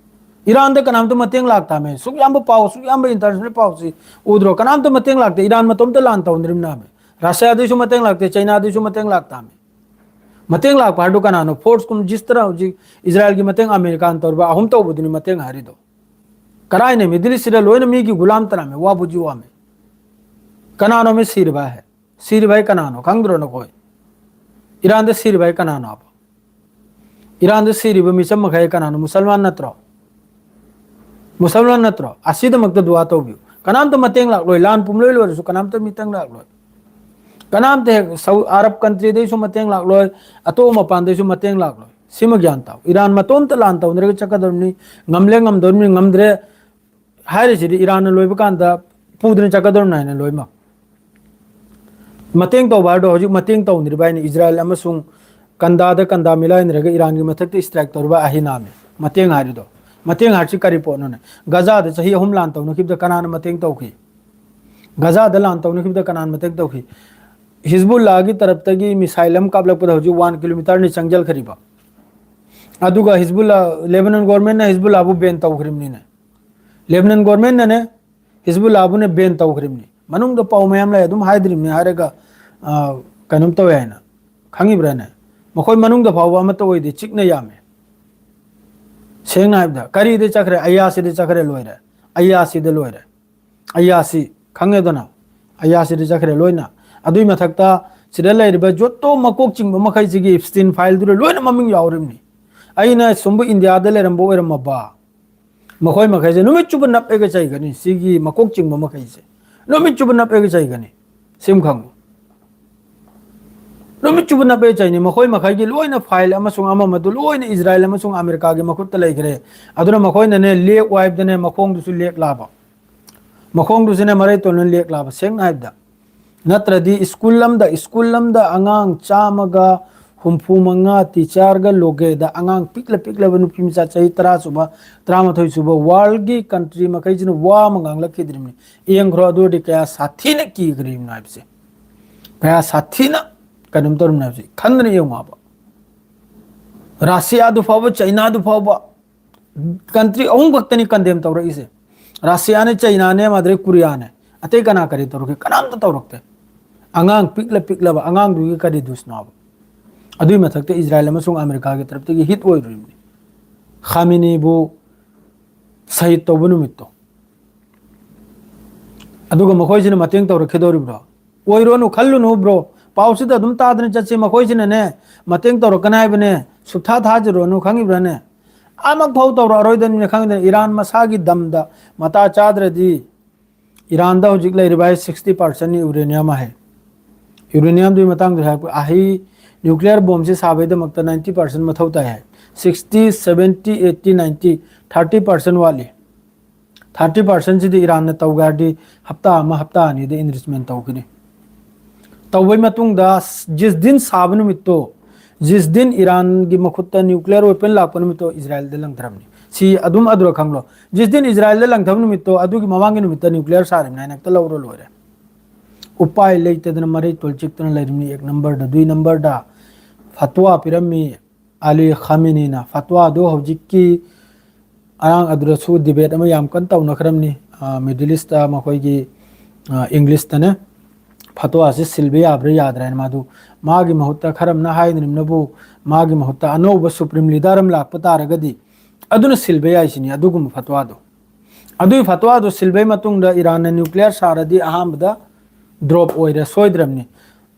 ꯏꯔꯥꯟꯗ ꯀꯅꯥꯝꯇ ꯃꯇꯦꯡ ꯂꯥꯛꯇꯥꯃꯦ꯫ ꯁꯨꯛ ꯌꯥꯝꯕ ꯄꯥꯎ, ꯁꯨꯛ ꯌꯥꯝꯕ ꯏꯟꯇꯔꯅꯦꯁꯅꯦꯜ ꯄꯥꯎꯁꯤ ꯎꯗ꯭ꯔꯣ? ꯀꯅꯥꯝꯇ ꯃꯇꯦꯡ ꯂꯥꯛꯇꯦ꯫ ꯏꯔꯥꯟ ꯃꯇꯣꯝꯇ ꯂꯥꯟ ꯇꯧꯅꯔꯤꯕꯅꯥꯃꯦ꯫ ꯔꯁꯤꯌꯥꯗꯩꯁꯨ ꯃꯇꯦꯡ ꯂꯥꯛꯇꯦ, ꯆꯩꯅꯥꯗꯩꯁꯨ ꯃꯇꯦꯡ ꯂꯥꯛꯇꯥꯃꯦ꯫ ꯃꯇꯦꯡ ꯂꯥꯛꯄ ꯍꯥꯏꯗꯨ ꯀꯅꯥꯅꯣ? ꯐꯣꯔꯁ ꯀꯨꯝ ꯖꯤꯁ ꯇꯔꯥ ꯍꯧꯖꯤꯛ ꯏꯖꯔꯥꯏꯜꯒꯤ ꯃꯇꯦꯡ, ꯑꯃꯦꯔꯤꯀꯥꯟ ꯇꯧꯔꯤꯕ ꯑꯍꯨꯝ ꯇꯧꯕꯗꯨꯅꯤ ꯃꯇꯦꯡ ꯍꯥꯏꯔꯤꯗꯣ꯫ ꯀꯔꯥꯏꯅ ꯃꯤꯗꯜ ꯏꯁꯁꯤꯗ ꯂꯣꯏꯅ ꯃꯤꯒꯤ ꯒꯨꯂꯥꯝ ꯇꯅꯥꯃꯦ, ꯋꯥꯕꯨꯖꯤ ꯋꯥꯃꯦ꯫ ꯀꯅꯥꯅꯣꯃꯦ ꯁꯤꯔꯤꯕ ꯍꯥꯏ? ꯁꯤꯔꯤꯕ ꯍꯥꯏ ꯀꯅꯥꯅꯣ? ꯈꯪꯗ꯭ꯔꯣ ꯅꯈꯣꯏ? ꯏꯔꯥꯟꯗ ꯁꯤꯔꯤꯕ ꯍꯥꯏ ꯀꯅꯥꯅꯣ ꯍꯥꯏꯕ? ꯏꯔꯥꯟꯗ ꯁꯤꯔꯤꯕ ꯃꯤꯆꯝ ꯃꯈꯩ ꯀꯅꯥꯅꯣ? ꯃꯨꯁꯜꯃꯥꯟ ꯅꯠꯇ꯭ꯔꯣ? ꯃꯨꯁꯜꯃꯥꯟ ꯅꯠꯇ꯭ꯔꯣ? ꯑꯁꯤꯗꯃꯛꯇ ꯗꯨꯋꯥ ꯇꯧꯕꯤꯌꯨ꯫ ꯀꯅꯥꯝꯇ ꯃꯇꯦꯡ ꯂꯥꯛꯂꯣꯏ꯫ ꯂꯥꯟ ꯄꯨꯝꯂꯣꯏ ꯂꯣꯏꯔꯁꯨ ꯀꯅꯥꯝꯇ ꯃꯤꯇꯪ ꯂꯥꯛꯂꯣꯏ꯫ ꯀꯅꯥꯝꯇ ꯍꯦꯛ ꯁꯥꯎ-, ꯑꯔꯕ ꯀꯟꯇ꯭ꯔꯤꯗꯩꯁꯨ ꯃꯇꯦꯡ ꯂꯥꯛꯂꯣꯏ, ꯑꯇꯣꯞꯄ ꯃꯄꯥꯟꯗꯩꯁꯨ ꯃꯇꯦꯡ ꯂꯥꯛꯂꯣꯏ꯫ ꯁꯤꯃ ꯒ꯭ꯌꯥꯟ ꯇꯥꯎ꯫ ꯏꯔꯥꯟ ꯃꯇꯣꯝꯇ ꯂꯥꯟ ꯇꯧꯅꯔꯒ ꯆꯠꯀꯗꯧꯔꯤꯕꯅꯤ꯫ ꯉꯝꯂꯦ ꯉꯝꯗꯧꯔꯤꯕꯅꯤ, ꯉꯝꯗ꯭ꯔꯦ ꯍꯥꯏꯔꯤꯁꯤꯗꯤ ꯏꯔꯥꯟꯅ ꯂꯣꯏꯕ ꯀꯥꯟꯗ ꯄꯨꯗꯅ ꯆꯠꯀꯗꯧꯔꯤꯕꯅꯤ ꯍꯥꯏꯅ ꯂꯣꯏꯅꯃꯛ꯫ ꯃꯇꯦꯡ ꯇꯧꯕ ꯍꯥꯏꯔꯗꯣ ꯍꯧꯖꯤꯛ ꯃꯇꯦꯡ ꯇꯧꯅꯔꯤꯕ ꯍꯥꯏꯅ ꯏꯖꯔꯥꯏꯜ ꯑꯃꯁꯨꯡ ꯀꯟꯗꯥꯗ ꯀꯟꯗꯥ ꯃꯤꯂꯥꯏꯅꯔꯒ ꯏꯔꯥꯟꯒꯤ ꯃꯊꯛꯇ ꯏꯁꯇ꯭ꯔꯥꯏꯛ ꯇꯧꯔꯤꯕ ꯑꯍꯤꯅꯥꯝꯅꯤ꯫ ꯃꯇꯦꯡ ꯍꯥꯏꯔꯤꯗꯣ, ꯃꯇꯦꯡ ꯍꯥꯏꯔꯤꯁꯤ ꯀꯔꯤ ꯄꯣꯠꯅꯣꯅꯦ? ꯒꯖꯥꯗ ꯆꯍꯤ ꯑꯍꯨꯝ ꯂꯥꯟ ꯇꯧꯅꯈꯤꯕꯗ ꯀꯅꯥꯅ ꯃꯇꯦꯡ ꯇꯧꯈꯤ? ꯒꯖꯥꯗ ꯂꯥꯟ ꯇꯧꯅꯈꯤꯕꯗ ꯀꯅꯥꯅ ꯃꯇꯦꯡ ꯇꯧꯈꯤ? ꯍꯤꯖꯕꯨꯜꯂꯥꯒꯤ ꯇꯔꯞꯇꯒꯤ ꯃꯤꯁꯥꯏꯜ ꯑꯃ ꯀꯥꯞꯂꯛꯄꯗ ꯍꯧꯖꯤꯛ ꯋꯥꯟ ꯀꯤꯂꯣꯃꯤꯇꯔꯅꯤ ꯆꯪꯁꯤꯜꯈ꯭ꯔꯤꯕ꯫ ꯑꯗꯨꯒ ꯍꯤꯖꯕꯨꯜꯂꯥ, ꯂꯦꯕꯅꯟ ꯒꯣꯔꯃꯦꯟꯅ ꯍꯤꯖꯕꯨꯜꯂꯥꯕꯨ ꯕꯦꯟ ꯇꯧꯈ꯭ꯔꯤꯕꯅꯤꯅꯦ꯫ ꯂꯦꯕꯅꯟ ꯒꯣꯔꯃꯦꯟꯅꯅꯦ ꯍꯤꯖꯕꯨꯜꯂꯥꯕꯨꯅꯦ ꯕꯦꯟ ꯇꯧꯈ꯭ꯔꯤꯕꯅꯤ꯫ ꯃꯅꯨꯡꯗ ꯄꯥꯎ ꯃꯌꯥꯝ ꯂꯩ, ꯑꯗꯨꯝ ꯍꯥꯏꯗ꯭ꯔꯤꯕꯅꯤ ꯍꯥꯏꯔꯒ, ꯑ, ꯀꯩꯅꯣꯝ ꯇꯧꯋꯦ ꯍꯥꯏꯅ꯫ ꯈꯪꯉꯤꯕ꯭ꯔꯥꯅꯦ? ꯃꯈꯣꯏ ꯃꯅꯨꯡꯗ ꯐꯥꯎꯕ ꯑꯃꯠꯇ ꯑꯣꯏꯗꯦ, ꯆꯤꯛꯅ ꯌꯥꯝꯃꯦ꯫ ꯁꯦꯡꯅ ꯍꯥꯏꯕꯗ ꯀꯔꯤꯗ ꯆꯠꯈ꯭ꯔꯦ? ꯑꯌꯥꯁꯤꯗ ꯆꯠꯈ꯭ꯔꯦ, ꯂꯣꯏꯔꯦ꯫ ꯑꯌꯥꯁꯤꯗ ꯂꯣꯏꯔꯦ꯫ ꯑꯌꯥꯁꯤ ꯈꯪꯉꯦꯗꯅ? ꯑꯌꯥꯁꯤꯗ ꯆꯠꯈ꯭ꯔꯦ ꯂꯣꯏꯅ꯫ ꯑꯗꯨꯏ ꯃꯊꯛꯇ ꯁꯤꯗ ꯂꯩꯔꯤꯕ ꯖꯣꯇꯣ ꯃꯀꯣꯛ ꯆꯤꯡꯕ ꯃꯈꯩꯁꯤꯒꯤ ꯏꯞꯁꯇꯤꯟ ꯐꯥꯏꯜꯗꯨꯗ ꯂꯣꯏꯅ ꯃꯃꯤꯡ ꯌꯥꯎꯔꯤꯕꯅꯤ꯫ ꯑꯩꯅ ꯁꯨꯝꯕ ꯏꯟꯗꯤꯌꯥꯗ ꯂꯩꯔꯝꯕ ꯑꯣꯏꯔꯝꯃꯕ, ꯃꯈꯣꯏ ꯃꯈꯩꯁꯦ ꯅꯨꯃꯤꯠ ꯆꯨꯞꯄ ꯅꯞꯑꯦꯒ ꯆꯩꯒꯅꯤ꯫ ꯁꯤꯒꯤ ꯃꯀꯣꯛ ꯆꯤꯡꯕ ꯃꯈꯩꯁꯦ ꯅꯨꯃꯤꯠ ꯆꯨꯞꯄ ꯅꯞꯑꯦꯒ ꯆꯩꯒꯅꯤ꯫ ꯁꯤꯝ ꯈꯪꯉꯨ꯫ ꯅꯨꯃꯤꯠ ꯆꯨꯞꯄ ꯅꯞꯑꯦ ꯆꯩꯅꯤ꯫ ꯃꯈꯣꯏ ꯃꯈꯩꯒꯤ ꯂꯣꯏꯅ ꯐꯥꯏꯜ ꯑꯃꯁꯨꯡ ꯑꯃ ꯑꯃꯗꯨ ꯂꯣꯏꯅ ꯏꯖꯔꯥꯏꯜ ꯑꯃꯁꯨꯡ ꯑꯃꯦꯔꯤꯀꯥꯒꯤ ꯃꯈꯨꯠꯇ ꯂꯩꯈ꯭ꯔꯦ꯫ ꯑꯗꯨꯅ ꯃꯈꯣꯏꯅꯅꯦ ꯂꯦꯛ ꯋꯥꯏꯕꯗꯅꯦ ꯃꯈꯣꯡꯗꯨꯁꯨ ꯂꯦꯛ ꯂꯥꯕ꯫ ꯃꯈꯣꯡꯗꯨꯁꯨꯅꯦ ꯃꯔꯩ ꯇꯣꯟꯅ ꯂꯦꯛ ꯂꯥꯕ꯫ ꯁꯦꯡꯅ ꯍꯥꯏꯕꯗ, ꯅꯠꯇ꯭ꯔꯗꯤ ꯁ꯭ꯀꯨꯜ ꯑꯃꯗ, ꯁ꯭ꯀꯨꯜ ꯑꯃꯗ ꯑꯉꯥꯡ ꯆꯥꯝꯃꯒ ꯍꯨꯝꯐꯨ ꯃꯉꯥ ꯇꯤꯆꯔꯒ ꯂꯣꯒꯦꯗ, ꯑꯉꯥꯡ ꯄꯤꯛꯂ ꯄꯤꯛꯂꯕ ꯅꯨꯄꯤ ꯃꯆꯥ ꯆꯍꯤ ꯇꯔꯥ ꯁꯨꯕ, ꯇꯔꯥꯃꯥꯊꯣꯏ ꯁꯨꯕ, ꯋꯥꯔꯜꯒꯤ ꯀꯟꯇ꯭ꯔꯤ ꯃꯈꯩꯁꯤꯅ ꯋꯥ ꯑꯃ ꯉꯥꯡꯂꯛꯈꯤꯗ꯭ꯔꯤꯕꯅꯤ꯫ ꯌꯦꯡꯈ꯭ꯔꯣ, ꯑꯗꯨ ꯑꯣꯏꯔꯗꯤ ꯀꯌꯥ ꯁꯥꯊꯤꯅ ꯀꯤꯈ꯭ꯔꯤꯕꯅꯣ ꯍꯥꯏꯕꯁꯦ, ꯀꯌꯥ ꯁꯥꯊꯤꯅ ꯀꯩꯅꯣꯝ ꯇꯧꯔꯤꯕꯅꯣ ꯍꯥꯏꯕꯁꯦ ꯈꯟꯗꯅ ꯌꯦꯡꯉꯣ ꯍꯥꯏꯕ꯫ ꯔꯁꯤꯌꯥꯗꯨ ꯐꯥꯎꯕ, ꯆꯩꯅꯥꯗꯨ ꯐꯥꯎꯕ, ꯀꯟꯇ꯭ꯔꯤ ꯑꯍꯨꯝ ꯈꯛꯇꯅꯤ ꯀꯟꯗꯦꯝ ꯇꯧꯔꯛꯏꯁꯦ꯫ ꯔꯁꯤꯌꯥꯅꯦ, ꯆꯩꯅꯥꯅꯦ, ꯃꯗꯨꯗꯩ ꯀꯣꯔꯤꯌꯥꯅꯦ꯫ ꯑꯇꯩ ꯀꯅꯥ ꯀꯔꯤ ꯇꯧꯔꯛꯀꯦ? ꯀꯅꯥꯝꯇ ꯇꯧꯔꯛꯇꯦ꯫ ꯑꯉꯥꯡ ꯄꯤꯛꯂ ꯄꯤꯛꯂꯕ ꯑꯉꯥꯡꯗꯨꯒꯤ ꯀꯔꯤ ꯗꯨꯁꯅꯣꯕ? ꯑꯗꯨꯏ ꯃꯊꯛꯇ ꯏꯖꯔꯥꯏꯜ ꯑꯃꯁꯨꯡ ꯑꯃꯦꯔꯤꯀꯥꯒꯤ ꯇꯔꯞꯇꯒꯤ ꯍꯤꯠ ꯑꯣꯏꯔꯨꯔꯤꯕꯅꯤ꯫ ꯈꯥꯃꯤꯅꯤꯕꯨ ꯁꯍꯤꯠ ꯇꯧꯕ ꯅꯨꯃꯤꯠꯇꯣ꯫ ꯑꯗꯨꯒ ꯃꯈꯣꯏꯁꯤꯅ ꯃꯇꯦꯡ ꯇꯧꯔꯛꯈꯤꯗꯧꯔꯤꯕ꯭ꯔꯣ? ꯑꯣꯏꯔꯣꯅꯨ, ꯈꯜꯂꯨꯅꯨ ꯕ꯭ꯔꯣ꯫ ꯄꯥꯎꯁꯤꯗ ꯑꯗꯨꯝ ꯇꯥꯗꯅ ꯆꯠꯁꯤ꯫ ꯃꯈꯣꯏꯁꯤꯅꯅꯦ ꯃꯇꯦꯡ ꯇꯧꯔꯛꯀꯅꯤ ꯍꯥꯏꯕꯅꯦ꯫ ꯁꯨꯞꯊꯥ ꯊꯥꯖꯔꯨꯔꯅꯨ, ꯈꯪꯉꯤꯕ꯭ꯔꯥꯅꯦ? ꯑꯃꯐꯥꯎ ꯇꯧꯔꯛꯑꯔꯣꯏꯗꯕꯅꯤꯅ ꯈꯪꯗꯦ꯫ ꯏꯔꯥꯟ ꯃꯁꯥꯒꯤ ꯗꯝꯗ ꯃꯇꯥ ꯆꯥꯗ꯭ꯔꯗꯤ, ꯏꯔꯥꯟꯗ ꯍꯧꯖꯤꯛ ꯂꯩꯔꯤꯕ ꯍꯥꯏ ꯁꯤꯛꯁꯇꯤ ꯄꯥꯔꯁꯦꯟꯅꯤ ꯎꯔꯦꯅꯤꯌꯝ ꯍꯥꯏ꯫ ꯌꯨꯔꯦꯅꯤꯌꯝꯗꯨꯒꯤ ꯃꯇꯥꯡꯗ ꯍꯥꯏꯔꯛꯄ ꯑꯍꯩ, ꯅ꯭ꯌꯨꯀ꯭ꯂꯤꯌꯔ ꯕꯣꯝꯁꯤ ꯁꯥꯕꯒꯤꯗꯃꯛꯇ ꯅꯥꯏꯟꯇꯤ ꯄꯥꯔꯁꯦꯟ ꯃꯊꯧ ꯇꯥꯏ ꯍꯥꯏ꯫ Sixty, seventy, eighty, ninety, thirty percent ꯋꯥꯠꯂꯤ꯫ ꯊꯥꯔꯇꯤ ꯄꯥꯔꯁꯦꯟꯁꯤꯗꯤ ꯏꯔꯥꯟꯅ ꯇꯧꯒꯦ ꯍꯥꯏꯔꯗꯤ ꯍꯞꯇꯥ ꯑꯃ, ꯍꯞꯇꯥ ꯑꯅꯤꯗ ꯏꯟꯔꯤꯆꯃꯦꯟ ꯇꯧꯈꯤꯅꯤ꯫ ꯇꯧꯕꯩ ꯃꯇꯨꯡꯗ ꯖꯤꯁ ꯗꯤꯟ ꯁꯥꯕ ꯅꯨꯃꯤꯠꯇꯣ, ꯖꯤꯁ ꯗꯤꯟ ꯏꯔꯥꯟꯒꯤ ꯃꯈꯨꯠꯇ ꯅ꯭ꯌꯨꯀ꯭ꯂꯤꯌꯔ ꯋꯦꯄꯟ ꯂꯥꯛꯄ ꯅꯨꯃꯤꯠꯇꯣ ꯏꯖꯔꯥꯌꯦꯜꯗ ꯂꯪꯊꯔꯝꯅꯤ꯫ ꯁꯤ ꯑꯗꯨꯝ ꯑꯗꯨꯔ ꯈꯪꯂꯣ꯫ ꯖꯤꯁ ꯗꯤꯟ ꯏꯖꯔꯥꯌꯦꯜꯗ ꯂꯪꯊꯕ ꯅꯨꯃꯤꯠꯇꯣ, ꯑꯗꯨꯒꯤ ꯃꯃꯥꯡꯒꯤ ꯅꯨꯃꯤꯠꯇ ꯅ꯭ꯌꯨꯀ꯭ꯂꯤꯌꯔ ꯁꯥꯔꯤꯕꯅꯤ ꯍꯥꯏꯅ ꯍꯦꯛꯇ ꯂꯧꯔ ꯂꯣꯏꯔꯦ꯫ ꯎꯄꯥꯏ ꯂꯩꯇꯗꯅ ꯃꯔꯩ ꯇꯣꯜ ꯆꯤꯛꯇꯅ ꯂꯩꯔꯤꯕꯅꯤ꯫ ꯑꯦꯛ ꯅꯝꯕꯔꯗ, ꯗꯨꯏ ꯅꯝꯕꯔꯗ ꯐꯠꯋꯥ ꯄꯤꯔꯝꯃꯤ ꯑꯂꯤ ꯈꯥꯃꯤꯅꯤꯅ꯫ ꯐꯠꯋꯥꯗꯨ ꯍꯧꯖꯤꯛꯀꯤ ꯑꯉꯥꯡ ꯑꯗꯨꯗꯁꯨ ꯗꯤꯕꯦꯠ ꯑꯃ ꯌꯥꯝ ꯀꯟꯅ ꯇꯧꯅꯈ꯭ꯔꯕꯅꯤ꯫ ꯑ, ꯃꯤꯗꯜ ꯏꯁꯇ ꯃꯈꯣꯏꯒꯤ, ꯑ, ꯏꯪꯂꯤꯁꯇꯅꯦ, ꯐꯠꯋꯥꯁꯤ ꯁꯤꯜꯕ ꯌꯥꯕ꯭ꯔꯥ ꯌꯥꯗ꯭ꯔꯥ ꯍꯥꯏꯅ꯫ ꯃꯥꯗꯨ ꯃꯥꯒꯤ ꯃꯍꯨꯠꯇ ꯈꯔꯝꯅ ꯍꯥꯏꯅꯔꯤꯕꯅꯕꯨ, ꯃꯥꯒꯤ ꯃꯍꯨꯠꯇ ꯑꯅꯧꯕ ꯁꯨꯄ꯭ꯔꯤꯝ ꯂꯤꯗꯔ ꯑꯃ ꯂꯥꯛꯄ ꯇꯥꯔꯒꯗꯤ ꯑꯗꯨꯅ ꯁꯤꯜꯕ ꯌꯥꯏ ꯁꯤꯅꯤ ꯑꯗꯨꯒꯨꯝꯕ ꯐꯠꯋꯥꯗꯣ꯫ ꯑꯗꯨꯒꯤ ꯐꯠꯋꯥꯗꯣ ꯁꯤꯜꯕꯒꯤ ꯃꯇꯨꯡꯗ ꯏꯔꯥꯟꯅ ꯅ꯭ꯌꯨꯀ꯭ꯂꯤꯌꯔ ꯁꯥꯔꯗꯤ ꯑꯍꯥꯟꯕꯗ ꯗ꯭ꯔꯣꯞ ꯑꯣꯏꯔꯦ, ꯁꯣꯏꯗ꯭ꯔꯕꯅꯤ꯫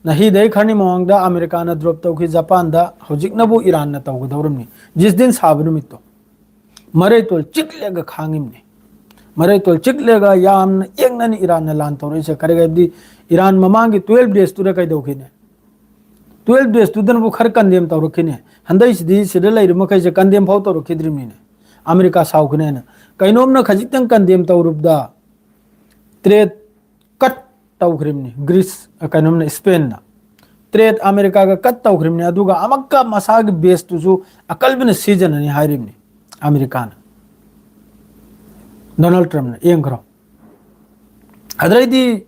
ꯅꯍꯤꯗꯩ ꯈꯔꯅꯤ ꯃꯃꯥꯡꯗ ꯑꯃꯦꯔꯤꯀꯥꯅ ꯗ꯭ꯔꯣꯞ ꯇꯧꯈꯤ ꯖꯄꯥꯟꯗ, ꯍꯧꯖꯤꯛꯅꯕꯨ ꯏꯔꯥꯟꯅ ꯇꯧꯒꯗꯧꯔꯝꯅꯤ꯫ ꯖꯤꯁ ꯗꯤꯟ ꯁꯥꯕ ꯅꯨꯃꯤꯠꯇꯣ ꯃꯔꯩꯇꯣꯜ ꯆꯤꯛꯂꯒ ꯈꯥꯡꯉꯤꯕꯅꯤ꯫ ꯃꯔꯩꯇꯣꯜ ꯆꯤꯛꯂꯒ ꯌꯥꯝꯅ ꯌꯦꯛꯅꯅꯤ ꯏꯔꯥꯟꯅ ꯂꯥꯟ ꯇꯧꯔꯛꯏꯁꯦ꯫ ꯀꯔꯤꯒꯤꯗꯤ ꯏꯔꯥꯟ ꯃꯃꯥꯡꯒꯤ ꯇꯨꯌꯦꯜꯐ ꯗꯦꯖꯇꯨꯗ ꯀꯩꯗꯧꯈꯤꯅꯤ? ꯇꯨꯌꯦꯜꯐ ꯗꯦꯖꯇꯨꯗꯅꯕꯨ ꯈꯔ ꯀꯟꯗꯦꯝ ꯇꯧꯔꯛꯈꯤꯅꯤ꯫ ꯍꯟꯗꯛꯁꯤꯗꯤ ꯁꯤꯗ ꯂꯩꯔꯤꯕ ꯃꯈꯩꯁꯦ ꯀꯟꯗꯦꯝ ꯐꯥꯎ ꯇꯧꯔꯛꯈꯤꯗ꯭ꯔꯤꯕꯅꯤꯅꯦ꯫ ꯑꯃꯦꯔꯤꯀꯥ ꯁꯥꯎꯈꯤꯅꯦꯅ꯫ ꯀꯩꯅꯣꯝꯅ ꯈꯖꯤꯛꯇꯪ ꯀꯟꯗꯦꯝ ꯇꯧꯔꯨꯕꯗ ꯇ꯭ꯔꯦꯠ ꯀꯠ ꯇꯧꯈ꯭ꯔꯤꯕꯅꯤ ꯒ꯭ꯔꯤꯁ, ꯑ, ꯀꯩꯅꯣꯝꯅ ꯏꯁꯄꯦꯟꯅ꯫ ꯇ꯭ꯔꯦꯠ ꯑꯃꯦꯔꯤꯀꯥꯒ ꯀꯠ ꯇꯧꯈ꯭ꯔꯤꯕꯅꯤ, ꯑꯗꯨꯒ ꯑꯃꯨꯛꯀ ꯃꯁꯥꯒꯤ ꯕꯦꯁꯇꯨꯁꯨ ꯑꯀꯜꯕꯅ ꯁꯤꯖꯤꯟꯅꯅꯤ ꯍꯥꯏꯔꯤꯕꯅꯤ ꯑꯃꯦꯔꯤꯀꯥꯅ꯫ ꯗꯣꯅꯥꯜꯗ ꯇ꯭ꯔꯝꯞꯅ ꯌꯦꯡꯈ꯭ꯔꯣ꯫ ꯑꯗꯩꯗꯤ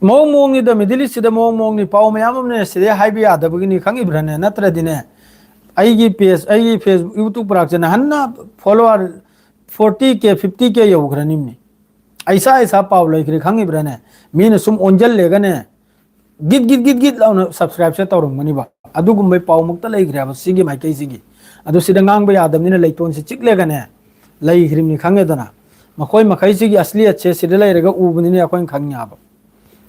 ꯃꯑꯣꯡ ꯃꯑꯣꯡꯅꯤꯗ, ꯃꯤꯗꯜ ꯏꯁꯁꯤꯗ ꯃꯑꯣꯡ ꯃꯑꯣꯡꯅꯤ꯫ ꯄꯥꯎ ꯃꯌꯥꯝ ꯑꯃꯅꯦ ꯁꯤꯗꯩ ꯍꯥꯏꯕ ꯌꯥꯗꯕꯒꯤꯅꯤ, ꯈꯪꯉꯤꯕ꯭ꯔꯥꯅꯦ? ꯅꯠꯇ꯭ꯔꯗꯤꯅꯦ, ꯑꯩꯒꯤ ꯄꯦꯖ, ꯑꯩꯒꯤ ꯐꯦꯁꯕꯨꯛ, ꯌꯨꯇ꯭ꯌꯨꯕ ꯄꯔꯥꯛꯁꯤꯅ ꯍꯟꯅ ꯐꯣꯂꯣꯋꯔ ꯐꯣꯔꯇꯤ ꯀꯦ, ꯐꯤꯐꯇꯤ ꯀꯦ ꯌꯧꯈ꯭ꯔꯅꯤꯕꯅꯤ꯫ ꯑꯩ ꯏꯁꯥ ꯏꯁꯥ ꯄꯥꯎ ꯂꯩꯈ꯭ꯔꯦ, ꯈꯪꯉꯤꯕ꯭ꯔꯥꯅꯦ? ꯃꯤꯅ ꯁꯨꯝ ꯑꯣꯟꯁꯤꯜꯂꯦꯒꯅꯦ, ꯒꯤꯠ ꯒꯤꯠ ꯒꯤꯠ ꯒꯤꯠ ꯂꯥꯎꯅ ꯁꯕꯁꯀ꯭ꯔꯥꯏꯕꯁꯦ ꯇꯧꯔꯝꯒꯅꯤꯕ꯫ ꯑꯗꯨꯒꯨꯝꯕꯩ ꯄꯥꯎꯃꯛꯇ ꯂꯩꯈ꯭ꯔꯦꯕ ꯁꯤꯒꯤ ꯃꯥꯏꯀꯩꯁꯤꯒꯤ꯫ ꯑꯗꯨ ꯁꯤꯗ ꯉꯥꯡꯕ ꯌꯥꯗꯕꯅꯤꯅ ꯂꯩꯇꯣꯟꯁꯦ ꯆꯤꯛꯂꯒꯅꯦ ꯂꯩꯈ꯭ꯔꯤꯕꯅꯤ, ꯈꯪꯉꯦꯗꯅ꯫ ꯃꯈꯣꯏ ꯃꯈꯩꯁꯤꯒꯤ ꯑꯁꯂꯤꯌꯠꯁꯦ ꯁꯤꯗ ꯂꯩꯔꯒ ꯎꯕꯅꯤꯅ ꯑꯩꯈꯣꯏꯅ ꯈꯪꯉꯦꯕ꯫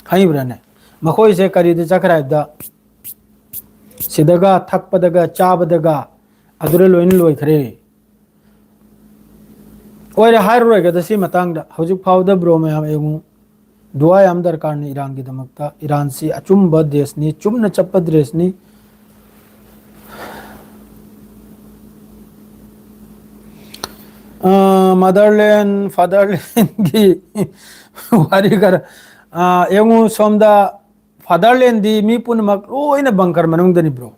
ꯈꯪꯉꯤꯕ꯭ꯔꯥꯅꯦ? ꯃꯈꯣꯏꯁꯦ ꯀꯔꯤꯗ ꯆꯠꯈ꯭ꯔꯦ ꯍꯥꯏꯕꯗ, ꯁꯤꯗꯒ, ꯊꯛꯄꯗꯒ, ꯆꯥꯕꯗꯒ, ꯑꯗꯨꯗ ꯂꯣꯏꯅ ꯂꯣꯏꯈ꯭ꯔꯦ꯫ ꯑꯣꯏꯔꯦ, ꯍꯥꯏꯔꯔꯣꯏꯒꯦꯗ ꯁꯤ ꯃꯇꯥꯡꯗ꯫ ꯍꯧꯖꯤꯛ ꯐꯥꯎꯕꯗ ꯕ꯭ꯔꯣ ꯃꯌꯥꯝ ꯌꯦꯡꯉꯨ, ꯗꯨꯋꯥ ꯌꯥꯝ ꯗꯔꯀꯥꯔꯅꯤ ꯏꯔꯥꯟꯒꯤꯗꯃꯛꯇ꯫ ꯏꯔꯥꯟꯁꯤ ꯑꯆꯨꯝꯕ ꯗꯦꯁꯅꯤ, ꯆꯨꯝꯅ ꯆꯠꯄ ꯗ꯭ꯔꯦꯁꯅꯤ꯫ ꯃꯥꯗꯔꯂꯦꯟ ꯐꯥꯗꯔꯂꯦꯟꯒꯤ ꯋꯥꯔꯤ ꯈꯔ, ꯑ, ꯌꯦꯡꯉꯨ, ꯁꯣꯝꯗ ꯐꯥꯗꯔꯂꯦꯟꯗꯤ ꯃꯤ ꯄꯨꯝꯅꯃꯛ ꯂꯣꯏꯅ ꯕꯪꯀꯔ ꯃꯅꯨꯡꯗꯅꯤ ꯕ꯭ꯔꯣ꯫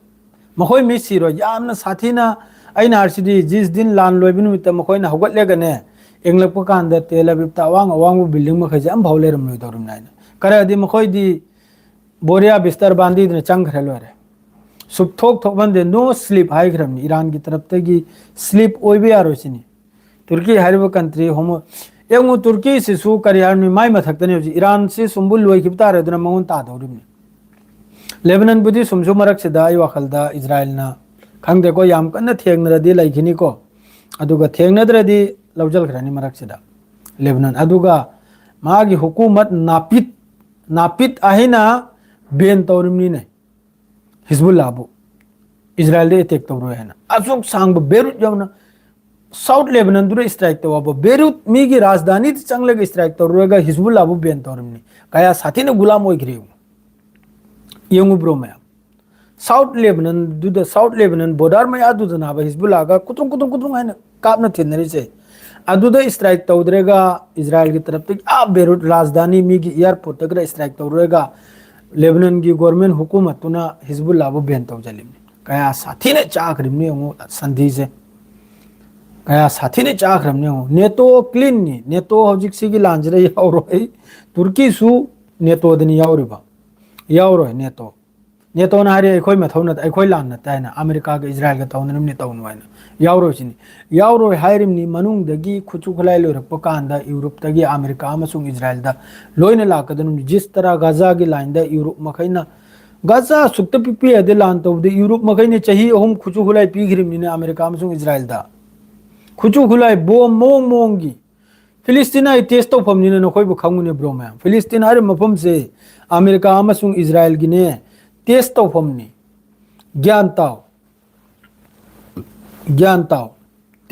ꯃꯈꯣꯏ ꯃꯤ ꯁꯤꯔꯣꯏ꯫ ꯌꯥꯝꯅ ꯁꯥꯊꯤꯅ, ꯑꯩꯅ ꯍꯥꯏꯔꯤꯁꯤꯗꯤ, ꯖꯤꯁ ꯗꯤꯟ ꯂꯥꯟ ꯂꯣꯏꯕ ꯅꯨꯃꯤꯠꯇ ꯃꯈꯣꯏꯅ ꯍꯧꯒꯠꯂꯒꯅꯦ, ꯌꯦꯡꯂꯛꯄ ꯀꯥꯟꯗ ꯇꯦꯜ ꯑꯕꯤꯕꯇ ꯑꯋꯥꯡ ꯑꯋꯥꯡꯕ ꯕꯤꯜꯗꯤꯡ ꯃꯈꯩꯁꯦ ꯑꯝꯐꯥꯎ ꯂꯩꯔꯝꯂꯣꯏꯗꯧꯔꯤꯕꯅꯤ ꯍꯥꯏꯅ꯫ ꯀꯔꯗꯤ ꯃꯈꯣꯏꯗꯤ ꯕꯣꯔꯤꯌꯥ ꯕꯤꯁꯇꯔ ꯕꯥꯟꯗꯤꯗꯨꯅ ꯆꯪꯈ꯭ꯔ ꯂꯣꯏꯔꯦ꯫ ꯁꯨꯞꯊꯣꯛ ꯊꯣꯛꯍꯟꯗꯦ, ꯅꯣ ꯁ꯭ꯂꯤꯞ ꯍꯥꯏꯈ꯭ꯔꯕꯅꯤ꯫ ꯏꯔꯥꯟꯒꯤ ꯇꯔꯞꯇꯒꯤ ꯁ꯭ꯂꯤꯞ ꯑꯣꯏꯕ ꯌꯥꯔꯣꯏ ꯁꯤꯅꯤ꯫ ꯇꯨꯔꯀꯤ ꯍꯥꯏꯔꯤꯕ ꯀꯟꯇ꯭ꯔꯤ ꯍꯣꯃꯣ, ꯌꯦꯡꯉꯨ, ꯇꯨꯔꯀꯤꯁꯤꯁꯨ ꯀꯔꯤ ꯍꯥꯏꯔꯅꯤ, ꯃꯥꯏ ꯃꯊꯛꯇꯅꯤ ꯍꯧꯖꯤꯛ꯫ ꯏꯔꯥꯟꯁꯤ ꯁꯨꯝꯕꯨ ꯂꯣꯏꯈꯤꯕ ꯇꯥꯔꯦ, ꯑꯗꯨꯅ ꯃꯉꯣꯟ ꯇꯥꯗꯧꯔꯤꯕꯅꯤ꯫ ꯂꯦꯕꯅꯟꯕꯨꯗꯤ ꯁꯨꯝꯁꯨ ꯃꯔꯛꯁꯤꯗ ꯑꯩ ꯋꯥꯈꯜꯗ ꯏꯖꯔꯥꯏꯜꯅ, ꯈꯪꯗꯦꯀꯣ, ꯌꯥꯝ ꯀꯟꯅ ꯊꯦꯡꯅꯔꯗꯤ ꯂꯩꯈꯤꯅꯤꯀꯣ, ꯑꯗꯨꯒ ꯊꯦꯡꯅꯗ꯭ꯔꯗꯤ ꯂꯧꯁꯤꯟꯈ꯭ꯔꯅꯤ ꯃꯔꯛꯁꯤꯗ ꯂꯦꯕꯅꯟ꯫ ꯑꯗꯨꯒ ꯃꯥꯒꯤ ꯍꯨꯀꯨꯃꯠ ꯅꯥꯄꯤꯠ, ꯅꯥꯄꯤꯠ ꯍꯥꯏꯅ ꯕꯦꯟ ꯇꯧꯔꯤꯕꯅꯤꯅꯦ꯫ ꯍꯤꯖꯕꯨꯜꯂꯥꯕꯨ ꯏꯖꯔꯥꯏꯜꯗ ꯑꯦꯇꯦꯛ ꯇꯧꯔꯣꯏ ꯍꯥꯏꯅ꯫ ꯑꯁꯨꯛ ꯁꯥꯡꯕ ꯕꯦꯔꯨꯠ ꯌꯧꯅ, ꯁꯥꯎꯠ ꯂꯦꯕꯅꯟꯗꯨꯗ ꯏꯁꯇ꯭ꯔꯥꯏꯛ ꯇꯧꯕ, ꯕꯦꯔꯨꯠ ꯃꯤꯒꯤ ꯔꯥꯖꯙꯥꯅꯤꯗ ꯆꯪꯂꯒ ꯏꯁꯇ꯭ꯔꯥꯏꯛ ꯇꯧꯔꯨꯔꯒ ꯍꯤꯖꯕꯨꯜꯂꯥꯕꯨ ꯕꯦꯟ ꯇꯧꯔꯤꯕꯅꯤ꯫ ꯀꯌꯥ ꯁꯥꯊꯤꯅ ꯒꯨꯂꯥꯝ ꯑꯣꯏꯈ꯭ꯔꯦ ꯌꯦꯡꯉꯨ꯫ ꯌꯦꯡꯉꯨ ꯕ꯭ꯔꯣ ꯃꯌꯥꯝ, ꯁꯥꯎꯠ ꯂꯦꯕꯅꯟꯗꯨꯗ, ꯁꯥꯎꯠ ꯂꯦꯕꯅꯟ ꯕꯣꯔꯗꯔ ꯃꯌꯥꯗꯨꯗꯅꯦꯕ ꯍꯤꯖꯕꯨꯜꯂꯥꯒ ꯀꯨꯇ꯭ꯔꯨꯡ ꯀꯨꯇ꯭ꯔꯨꯡ ꯀꯨꯇ꯭ꯔꯨꯡ ꯍꯥꯏꯅ ꯀꯥꯞꯅ ꯊꯦꯡꯅꯔꯤꯁꯦ꯫ ꯑꯗꯨꯗ ꯏꯁꯇ꯭ꯔꯥꯏꯛ ꯇꯧꯗ꯭ꯔꯒ ꯏꯖꯔꯥꯏꯜꯒꯤ ꯇꯔꯞꯇꯒꯤ ꯑꯥ ꯕꯦꯔꯨꯠ ꯔꯥꯖꯙꯥꯅꯤ ꯃꯤꯒꯤ ꯏꯌꯥꯔꯄꯣꯔꯠꯇꯒ ꯏꯁꯇ꯭ꯔꯥꯏꯛ ꯇꯧꯔꯨꯔꯒ ꯂꯦꯕꯅꯟꯒꯤ ꯒꯣꯔꯃꯦꯟ ꯍꯨꯀꯨꯃꯠꯇꯨꯅ ꯍꯤꯖꯕꯨꯜꯂꯥꯕꯨ ꯕꯦꯟ ꯇꯧꯁꯤꯜꯂꯤꯕꯅꯤ꯫ ꯀꯌꯥ ꯁꯥꯊꯤꯅ ꯆꯥꯈ꯭ꯔꯤꯕꯅꯤ ꯌꯦꯡꯉꯨ ꯁꯟꯙꯤꯁꯦ꯫ ꯀꯌꯥ ꯁꯥꯊꯤꯅ ꯆꯥꯈ꯭ꯔꯕꯅꯤ ꯌꯦꯡꯉꯨ꯫ ꯅꯦꯇꯣ ꯀ꯭ꯂꯤꯟꯅꯤ꯫ ꯅꯦꯇꯣ ꯍꯧꯖꯤꯛꯁꯤꯒꯤ ꯂꯥꯟꯁꯤꯗ ꯌꯥꯎꯔꯣꯏ꯫ ꯇꯨꯔꯀꯤꯁꯨ ꯅꯦꯇꯣꯗꯅꯤ ꯌꯥꯎꯔꯤꯕ꯫ ꯌꯥꯎꯔꯣꯏ ꯅꯦꯇꯣ꯫ ꯅꯦꯇꯣꯅ ꯍꯥꯏꯔꯦ, "ꯑꯩꯈꯣꯏ ꯃꯊꯧ ꯅꯠꯇꯦ, ꯑꯩꯈꯣꯏ ꯂꯥꯟ ꯅꯠꯇꯦ" ꯍꯥꯏꯅ, "ꯑꯃꯦꯔꯤꯀꯥꯒ ꯏꯖꯔꯥꯏꯜꯒ ꯇꯧꯅꯔꯤꯕꯅꯤ, ꯇꯧꯅꯨ" ꯍꯥꯏꯅ꯫ ꯌꯥꯎꯔꯣꯏ ꯁꯤꯅꯤ꯫ ꯌꯥꯎꯔꯣꯏ ꯍꯥꯏꯔꯤꯕꯅꯤ꯫ ꯃꯅꯨꯡꯗꯒꯤ ꯈꯨꯠꯁꯨ ꯈꯨꯠꯂꯥꯏ ꯂꯣꯏꯔꯛꯄ ꯀꯥꯟꯗ ꯌꯨꯔꯣꯞꯇꯒꯤ ꯑꯃꯦꯔꯤꯀꯥ ꯑꯃꯁꯨꯡ ꯏꯖꯔꯥꯏꯜꯗ ꯂꯣꯏꯅ ꯂꯥꯛꯀꯗꯧꯔꯤꯕꯅꯤ꯫ ꯖꯤꯁ ꯇꯔꯥ ꯒꯥꯖꯥꯒꯤ ꯂꯥꯏꯟꯗ ꯌꯨꯔꯣꯞ ꯃꯈꯩꯅ, ꯒꯥꯖꯥ ꯑꯁꯨꯛꯇ ꯄꯤꯕꯤ ꯌꯥꯗꯦ ꯂꯥꯟ ꯇꯧꯕꯗ, ꯌꯨꯔꯣꯞ ꯃꯈꯩꯅ ꯆꯍꯤ ꯑꯍꯨꯝ ꯈꯨꯠꯁꯨ ꯈꯨꯠꯂꯥꯏ ꯄꯤꯈ꯭ꯔꯤꯕꯅꯤꯅ ꯑꯃꯦꯔꯤꯀꯥ ꯑꯃꯁꯨꯡ ꯏꯖꯔꯥꯏꯜꯗ꯫ ꯈꯨꯠꯁꯨ ꯈꯨꯠꯂꯥꯏ ꯕꯣꯝ ꯃꯑꯣꯡ ꯃꯑꯣꯡꯒꯤ꯫ ꯐꯤꯂꯤꯁꯇꯤꯟ ꯍꯥꯏ ꯇꯦꯁ ꯇꯧꯐꯝꯅꯤꯅ ꯅꯈꯣꯏꯕꯨ ꯈꯪꯉꯨꯅꯦ ꯕ꯭ꯔꯣ ꯃꯌꯥꯝ꯫ ꯐꯤꯂꯤꯁꯇꯤꯟ ꯍꯥꯏꯔꯤꯕ ꯃꯐꯝꯁꯦ ꯑꯃꯦꯔꯤꯀꯥ ꯑꯃꯁꯨꯡ ꯏꯖꯔꯥꯏꯜꯒꯤꯅꯦ ꯇꯦꯁ ꯇꯧꯐꯝꯅꯤ꯫ ꯒ꯭ꯌꯥꯟ ꯇꯥꯎ꯫ ꯒ꯭ꯌꯥꯟ ꯇꯥꯎ꯫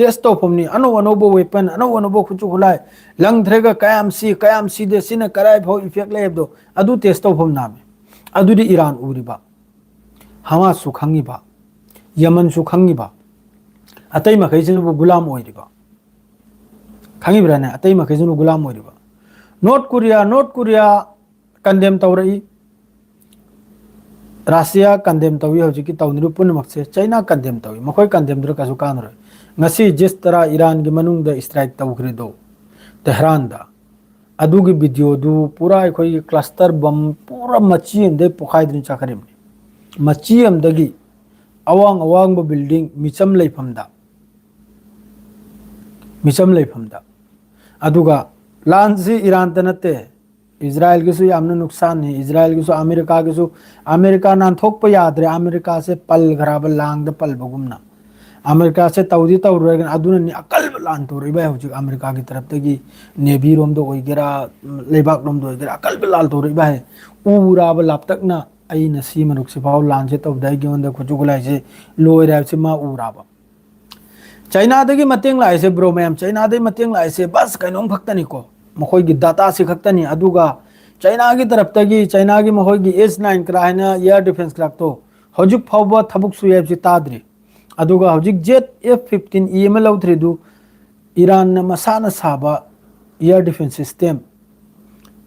ꯇꯦꯁ ꯇꯧꯐꯝꯅꯤ꯫ ꯑꯅꯧ ꯑꯅꯧꯕ ꯋꯦꯄꯟ, ꯑꯅꯧ ꯑꯅꯧꯕ ꯈꯨꯠꯁꯨ ꯈꯨꯠꯂꯥꯏ ꯂꯪꯊꯔꯒ ꯀꯌꯥꯝ ꯁꯤ, ꯀꯌꯥꯝ ꯁꯤꯗꯦ, ꯁꯤꯅ ꯀꯗꯥꯏ ꯐꯥꯎ ꯏꯐꯦꯛ ꯂꯩ ꯍꯥꯏꯕꯗꯣ ꯑꯗꯨ ꯇꯦꯁ ꯇꯧꯐꯝ ꯅꯥꯃꯤ꯫ ꯑꯗꯨꯗꯤ ꯏꯔꯥꯟ ꯎꯔꯤꯕ, ꯍꯃꯥꯁꯁꯨ ꯈꯪꯉꯤꯕ, ꯌꯃꯟꯁꯨ ꯈꯪꯉꯤꯕ, ꯑꯇꯩ ꯃꯈꯩꯁꯤꯅꯕꯨ ꯒꯨꯂꯥꯝ ꯑꯣꯏꯔꯤꯕ꯫ ꯈꯪꯉꯤꯕ꯭ꯔꯥꯅꯦ? ꯑꯇꯩ ꯃꯈꯩꯁꯤꯅ ꯒꯨꯂꯥꯝ ꯑꯣꯏꯔꯤꯕ꯫ North Korea, North Korea condemn ꯇꯧꯔꯛꯏ꯫ ꯔꯥꯁꯤꯌꯥ ꯀꯟꯗꯦꯝ ꯇꯧꯏ꯫ ꯍꯧꯖꯤꯛꯀꯤ ꯇꯧꯅꯔꯤꯕ ꯄꯨꯝꯅꯃꯛꯁꯦ ꯆꯩꯅꯥ ꯀꯟꯗꯦꯝ ꯇꯧꯏ꯫ ꯃꯈꯣꯏ ꯀꯟꯗꯦꯝꯗꯨꯅ ꯀꯩꯁꯨ ꯀꯥꯟꯅꯔꯣꯏ꯫ ꯉꯁꯤ ꯖꯤꯁ ꯇꯔꯥ ꯏꯔꯥꯟꯒꯤ ꯃꯅꯨꯡꯗ ꯏꯁꯇ꯭ꯔꯥꯏꯛ ꯇꯧꯈ꯭ꯔꯤꯗꯣ ꯇꯦꯍꯔꯥꯟꯗ, ꯑꯗꯨꯒꯤ ꯚꯤꯗꯤꯑꯣꯗꯨ ꯄꯨꯔꯥ ꯑꯩꯈꯣꯏꯒꯤ ꯀ꯭ꯂꯁꯇꯔ ꯕꯝ ꯄꯨꯔꯥ ꯃꯆꯤ ꯑꯃꯗꯩ ꯄꯣꯈꯥꯏꯗꯨꯅ ꯆꯠꯈ꯭ꯔꯤꯕꯅꯤ꯫ ꯃꯆꯤ ꯑꯃꯗꯒꯤ ꯑꯋꯥꯡ ꯑꯋꯥꯡꯕ ꯕꯤꯜꯗꯤꯡ, ꯃꯤꯆꯝ ꯂꯩꯐꯝꯗ, ꯃꯤꯆꯝ ꯂꯩꯐꯝꯗ꯫ ꯑꯗꯨꯒ ꯂꯥꯟꯁꯤ ꯏꯔꯥꯟꯇ ꯅꯠꯇꯦ, ꯏꯖꯔꯥꯏꯜꯒꯤꯁꯨ ꯌꯥꯝꯅ ꯅꯨꯡꯁꯥꯟꯅꯤ꯫ ꯏꯖꯔꯥꯏꯜꯒꯤꯁꯨ, ꯑꯃꯦꯔꯤꯀꯥꯒꯤꯁꯨ, ꯑꯃꯦꯔꯤꯀꯥ ꯅꯥꯟꯊꯣꯛꯄ ꯌꯥꯗ꯭ꯔꯦ꯫ ꯑꯃꯦꯔꯤꯀꯥꯁꯦ ꯄꯜꯈ꯭ꯔꯕ, ꯂꯥꯡꯗ ꯄꯜꯕꯒꯨꯝꯅ꯫ ꯑꯃꯦꯔꯤꯀꯥꯁꯦ ꯇꯧꯗꯤ ꯇꯧꯔꯨꯔꯒꯅ ꯑꯗꯨꯅꯅꯤ ꯑꯀꯜꯕ ꯂꯥꯟ ꯇꯧꯔꯛꯏꯕ ꯍꯧꯖꯤꯛ ꯑꯃꯦꯔꯤꯀꯥꯒꯤ ꯇꯔꯞꯇꯒꯤ, ꯅꯦꯚꯤꯔꯣꯝꯗ ꯑꯣꯏꯒꯦꯔꯥ, ꯂꯩꯕꯥꯛꯂꯣꯝꯗ ꯑꯣꯏꯒꯦꯔꯥ, ꯑꯀꯜꯕ ꯂꯥꯟ ꯇꯧꯔꯛꯏꯕ ꯍꯥꯏ꯫ ꯎꯔꯥꯕ ꯂꯥꯞꯇꯛꯅ ꯑꯩꯅ ꯁꯤ ꯃꯔꯨꯛꯁꯤꯐꯥꯎ ꯂꯥꯟꯁꯦ ꯇꯧꯗ ꯑꯩꯉꯣꯟꯗ ꯈꯨꯠꯁꯨ ꯈꯨꯠꯂꯥꯏꯁꯦ ꯂꯣꯏꯔꯦ ꯍꯥꯏꯕꯁꯤ ꯃꯥ ꯎꯔꯥꯕ꯫ ꯆꯩꯅꯥꯗꯒꯤ ꯃꯇꯦꯡ ꯂꯥꯛꯏꯁꯦ, ꯕ꯭ꯔꯣ ꯃꯌꯥꯝ, ꯆꯩꯅꯥꯗꯒꯤ ꯃꯇꯦꯡ ꯂꯥꯛꯏꯁꯦ ꯕꯁ ꯀꯩꯅꯣꯝ ꯈꯛꯇꯅꯤꯀꯣ, ꯃꯈꯣꯏꯒꯤ ꯗꯥꯇꯥꯁꯤ ꯈꯛꯇꯅꯤ꯫ ꯑꯗꯨꯒ ꯆꯩꯅꯥꯒꯤ ꯇꯔꯞꯇꯒꯤ, ꯆꯩꯅꯥꯒꯤ ꯃꯈꯣꯏꯒꯤ ꯑꯦꯁ ꯅꯥꯏꯟ ꯀ꯭ꯔꯥ ꯍꯥꯏꯅ ꯑꯦꯌꯔ ꯗꯤꯐꯦꯟꯁ ꯀ꯭ꯔꯥꯐꯇꯣ ꯍꯧꯖꯤꯛ ꯐꯥꯎꯕ ꯊꯕꯛ ꯁꯨꯏ ꯍꯥꯏꯕꯁꯤ ꯇꯥꯗ꯭ꯔꯤ꯫ ꯑꯗꯨꯒ ꯍꯧꯖꯤꯛ ꯖꯦꯠ ꯑꯦꯐ ꯐꯤꯐꯇꯤꯟ ꯏ ꯑꯃ ꯂꯧꯊ꯭ꯔꯤꯗꯨ ꯏꯔꯥꯟꯅ ꯃꯁꯥꯅ ꯁꯥꯕ ꯑꯦꯌꯔ ꯗꯤꯐꯦꯟꯁ ꯁꯤꯁꯇꯦꯝ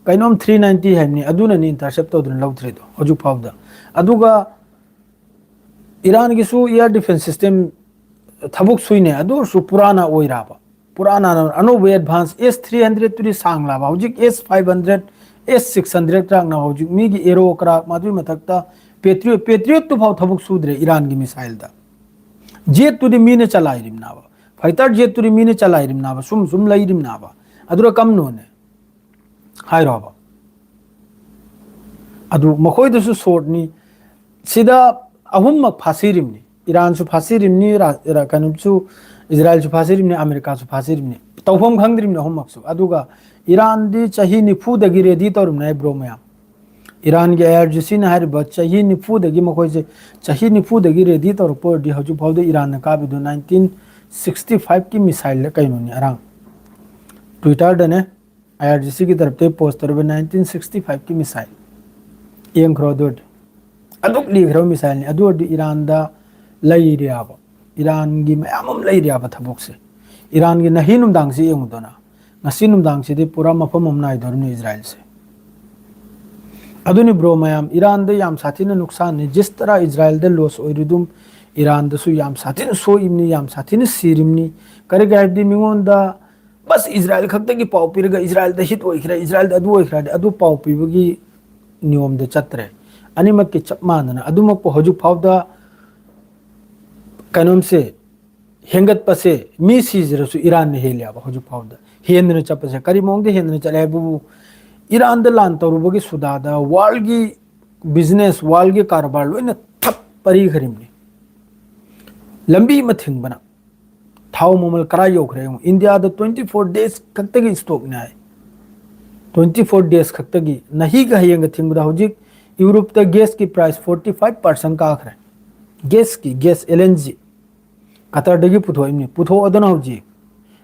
ꯀꯩꯅꯣꯝ ꯊ꯭ꯔꯤ ꯅꯥꯏꯟꯇꯤ ꯍꯥꯏꯕꯅꯤ, ꯑꯗꯨꯅꯅꯤ ꯏꯟꯇꯔꯁꯦꯞ ꯇꯧꯗꯨꯅ ꯂꯧꯊ꯭ꯔꯤꯗꯣ ꯍꯧꯖꯤꯛ ꯐꯥꯎꯕꯗ꯫ ꯑꯗꯨꯒ ꯏꯔꯥꯟꯒꯤꯁꯨ ꯑꯦꯌꯔ ꯗꯤꯐꯦꯟꯁ ꯁꯤꯁꯇꯦꯝ ꯊꯕꯛ ꯁꯨꯏꯅꯦ, ꯑꯗꯨ ꯑꯣꯏꯔꯁꯨ ꯄꯨꯔꯥꯅ ꯑꯣꯏꯔꯕ, ꯄꯨꯔꯥꯅ ꯑꯅꯧꯕ ꯑꯦꯗꯚꯥꯟꯁ ꯑꯦꯁ ꯊ꯭ꯔꯤ ꯍꯟꯗ꯭ꯔꯦꯗꯇꯨꯗꯤ ꯁꯥꯡꯂꯕ, ꯍꯧꯖꯤꯛ ꯑꯦꯁ ꯐꯥꯏꯚ ꯍꯟꯗ꯭ꯔꯦꯗ, ꯑꯦꯁ ꯁꯤꯛꯁ ꯍꯟꯗ꯭ꯔꯦꯗ ꯔꯥꯛꯅ ꯍꯧꯖꯤꯛ ꯃꯤꯒꯤ ꯑꯦꯔꯣ ꯀ꯭ꯔꯥꯐ, ꯃꯗꯨꯒꯤ ꯃꯊꯛꯇ ꯄꯦꯇ꯭ꯔꯤꯌꯣꯠ, ꯄꯦꯇ꯭ꯔꯤꯌꯣꯠꯇꯨ ꯐꯥꯎ ꯊꯕꯛ ꯁꯨꯗ꯭ꯔꯦ ꯏꯔꯥꯟꯒꯤ ꯃꯤꯁꯥꯏꯜꯗ꯫ ꯖꯦꯠꯇꯨꯗꯤ ꯃꯤꯅ ꯆꯂꯥꯏꯔꯤꯕꯅꯥꯕ, ꯐꯥꯏꯇꯔ ꯖꯦꯠꯇꯨꯗꯤ ꯃꯤꯅ ꯆꯂꯥꯏꯔꯤꯕꯅꯥꯕ, ꯁꯨꯝ ꯁꯨꯝ ꯂꯩꯔꯤꯕꯅꯥꯕ꯫ ꯑꯗꯨꯔ ꯀꯝꯅꯣꯅꯦ? ꯍꯥꯏꯔꯣꯕ꯫ ꯑꯗꯨ ꯃꯈꯣꯏꯗꯁꯨ ꯁꯣꯔꯠꯅꯤ꯫ ꯁꯤꯗ ꯑꯍꯨꯝꯃꯛ ꯐꯥꯁꯤꯔꯤꯕꯅꯤ꯫ ꯏꯔꯥꯟꯁꯨ ꯐꯥꯁꯤꯔꯤꯕꯅꯤ, ꯔꯥ-, ꯔꯥ-, ꯀꯩꯅꯣꯁꯨ, ꯏꯖꯔꯥꯏꯜꯁꯨ ꯐꯥꯁꯤꯔꯤꯕꯅꯤ, ꯑꯃꯦꯔꯤꯀꯥꯁꯨ ꯐꯥꯁꯤꯔꯤꯕꯅꯤ꯫ ꯇꯧꯐꯝ ꯈꯪꯗ꯭ꯔꯤꯕꯅꯤ ꯑꯍꯨꯝꯃꯛꯁꯨ꯫ ꯑꯗꯨꯒ ꯏꯔꯥꯟꯗꯤ ꯆꯍꯤ ꯅꯤꯐꯨꯗꯒꯤ ꯔꯦꯗꯤ ꯇꯧꯔꯤꯕꯅꯤ ꯍꯥꯏ, ꯕ꯭ꯔꯣ ꯃꯌꯥꯝ꯫ ꯏꯔꯥꯟꯒꯤ ꯑꯥꯏ ꯑꯥꯔ ꯖꯤ ꯁꯤꯅ ꯍꯥꯏꯔꯤꯕ ꯆꯍꯤ ꯅꯤꯐꯨꯗꯒꯤ, ꯃꯈꯣꯏꯁꯦ ꯆꯍꯤ ꯅꯤꯐꯨꯗꯒꯤ ꯔꯦꯗꯤ ꯇꯧꯔꯛꯄ ꯑꯣꯏꯔꯗꯤ ꯍꯧꯖꯤꯛ ꯐꯥꯎꯗ ꯏꯔꯥꯟꯅ ꯀꯥꯞꯄꯤꯗꯨ ꯅꯥꯏꯟꯇꯤꯟ ꯁꯤꯛꯁꯇꯤ ꯐꯥꯏꯚꯀꯤ ꯃꯤꯁꯥꯏꯜꯗ ꯀꯩꯅꯣꯅꯤ ꯑꯔꯥꯡ ꯇ꯭ꯋꯤꯇꯔꯗꯅꯦ ꯑꯥꯏ ꯑꯥꯔ ꯖꯤ ꯁꯤꯒꯤ ꯇꯔꯞꯇꯒꯤ ꯄꯣꯁ ꯇꯧꯔꯤꯕ ꯅꯥꯏꯟꯇꯤꯟ ꯁꯤꯛꯁꯇꯤ ꯐꯥꯏꯚꯀꯤ ꯃꯤꯁꯥꯏꯜ꯫ ꯌꯦꯡꯈ꯭ꯔꯣ ꯑꯗꯨ ꯑꯣꯏꯔꯗꯤ꯫ ꯑꯗꯨꯛ ꯂꯤꯈ꯭ꯔꯕ ꯃꯤꯁꯥꯏꯜꯅꯤ꯫ ꯑꯗꯨ ꯑꯣꯏꯔꯗꯤ ꯏꯔꯥꯟꯗ ꯂꯩꯔꯤꯑꯕ, ꯏꯔꯥꯟꯒꯤ ꯃꯌꯥꯝ ꯑꯃ ꯂꯩꯔꯤꯑꯕ ꯊꯕꯛꯁꯦ꯫ ꯏꯔꯥꯟꯒꯤ ꯅꯍꯤ ꯅꯨꯡꯗꯥꯡꯁꯤ ꯌꯦꯡꯉꯨꯗꯅ꯫ ꯉꯁꯤ ꯅꯨꯡꯗꯥꯡꯁꯤꯗꯤ ꯄꯨꯔꯥ ꯃꯐꯝ ꯑꯃ ꯅꯥꯏꯗꯧꯔꯤꯕꯅꯤ ꯏꯖꯔꯥꯏꯜꯁꯦ꯫ ꯑꯗꯨꯅꯤ ꯕ꯭ꯔꯣ ꯃꯌꯥꯝ, ꯏꯔꯥꯟꯗ ꯌꯥꯝ ꯁꯥꯊꯤꯅ ꯅꯨꯛꯁꯥꯟꯅꯤ꯫ ꯖꯤꯁ ꯇꯔꯥ ꯏꯖꯔꯥꯏꯜꯗ ꯂꯣꯁ ꯑꯣꯏꯔꯤꯗꯨꯝ ꯏꯔꯥꯟꯗꯁꯨ ꯌꯥꯝ ꯁꯥꯊꯤꯅ ꯁꯣꯛꯏꯕꯅꯤ, ꯌꯥꯝ ꯁꯥꯊꯤꯅ ꯁꯤꯔꯤꯕꯅꯤ꯫ ꯀꯔꯤꯒꯤ ꯍꯥꯏꯕꯗꯤ ꯃꯤꯉꯣꯟꯗ ꯕꯁ ꯏꯖꯔꯥꯏꯜ ꯈꯛꯇꯒꯤ ꯄꯥꯎ ꯄꯤꯔꯒ ꯏꯖꯔꯥꯏꯜꯗ ꯍꯤꯠ ꯑꯣꯏꯈ꯭ꯔꯦ, ꯏꯖꯔꯥꯏꯜꯗ ꯑꯗꯨ ꯑꯣꯏꯈ꯭ꯔꯦ ꯍꯥꯏꯗꯤ ꯑꯗꯨ ꯄꯥꯎ ꯄꯤꯕꯒꯤ ꯅꯤꯌꯣꯝꯗ ꯆꯠꯇ꯭ꯔꯦ꯫ ꯑꯅꯤꯃꯛꯀꯤ ꯆꯞ ꯃꯥꯟꯅꯅ ꯑꯗꯨꯃꯛꯄꯨ ꯍꯧꯖꯤꯛ ꯐꯥꯎꯗ ꯀꯩꯅꯣꯝꯁꯦ ꯍꯦꯟꯒꯠꯄꯁꯦ ꯃꯤ ꯁꯤꯖꯔꯁꯨ ꯏꯔꯥꯟꯅ ꯍꯦꯜꯂꯦꯕ ꯍꯧꯖꯤꯛ ꯐꯥꯎꯗ꯫ ꯍꯦꯟꯗꯅ ꯆꯠꯄꯁꯦ ꯀꯔꯤ ꯃꯑꯣꯡꯗ ꯍꯦꯟꯗꯅ ꯆꯠꯂꯦ ꯍꯥꯏꯕꯕꯨ ꯏꯔꯥꯟꯗ ꯂꯥꯟ ꯇꯧꯔꯨꯕꯒꯤ ꯁꯨꯗꯥꯗ ꯋꯥꯔꯜꯒꯤ ꯕꯤꯖꯤꯅꯦꯁ, ꯋꯥꯔꯜꯒꯤ ꯀꯔꯕꯥꯔ ꯂꯣꯏꯅ ꯊꯞ ꯄꯔꯤꯈ꯭ꯔꯤꯕꯅꯤ꯫ ꯂꯝꯕꯤ ꯑꯃ ꯊꯤꯡꯕꯅ꯫ ꯊꯥꯎ ꯃꯃꯜ ꯀꯔꯥꯏ ꯌꯧꯈ꯭ꯔꯦ ꯌꯦꯡꯉꯨ꯫ ꯏꯟꯗꯤꯌꯥꯗ twenty four days ꯈꯛꯇꯒꯤ ꯏꯁꯇꯣꯛꯅꯤ ꯍꯥꯏ꯫ Twenty four days ꯈꯛꯇꯒꯤ꯫ ꯅꯍꯤꯒ ꯍꯌꯦꯡꯒ ꯊꯤꯡꯕꯗ ꯍꯧꯖꯤꯛ ꯌꯨꯔꯣꯞꯇ ꯒ꯭ꯌꯥꯁꯀꯤ ꯄ꯭ꯔꯥꯏꯁ forty five percent ꯀꯥꯈ꯭ꯔꯦ꯫ ꯒ꯭ꯌꯥꯁꯀꯤ, ꯒ꯭ꯌꯥꯁ, ꯑꯦꯜ ꯑꯦꯟ ꯖꯤ꯫ ꯀꯇꯔꯗꯒꯤ ꯄꯨꯊꯣꯛꯏꯕꯅꯤ꯫ ꯄꯨꯊꯣꯛꯑꯗꯅ ꯍꯧꯖꯤꯛ꯫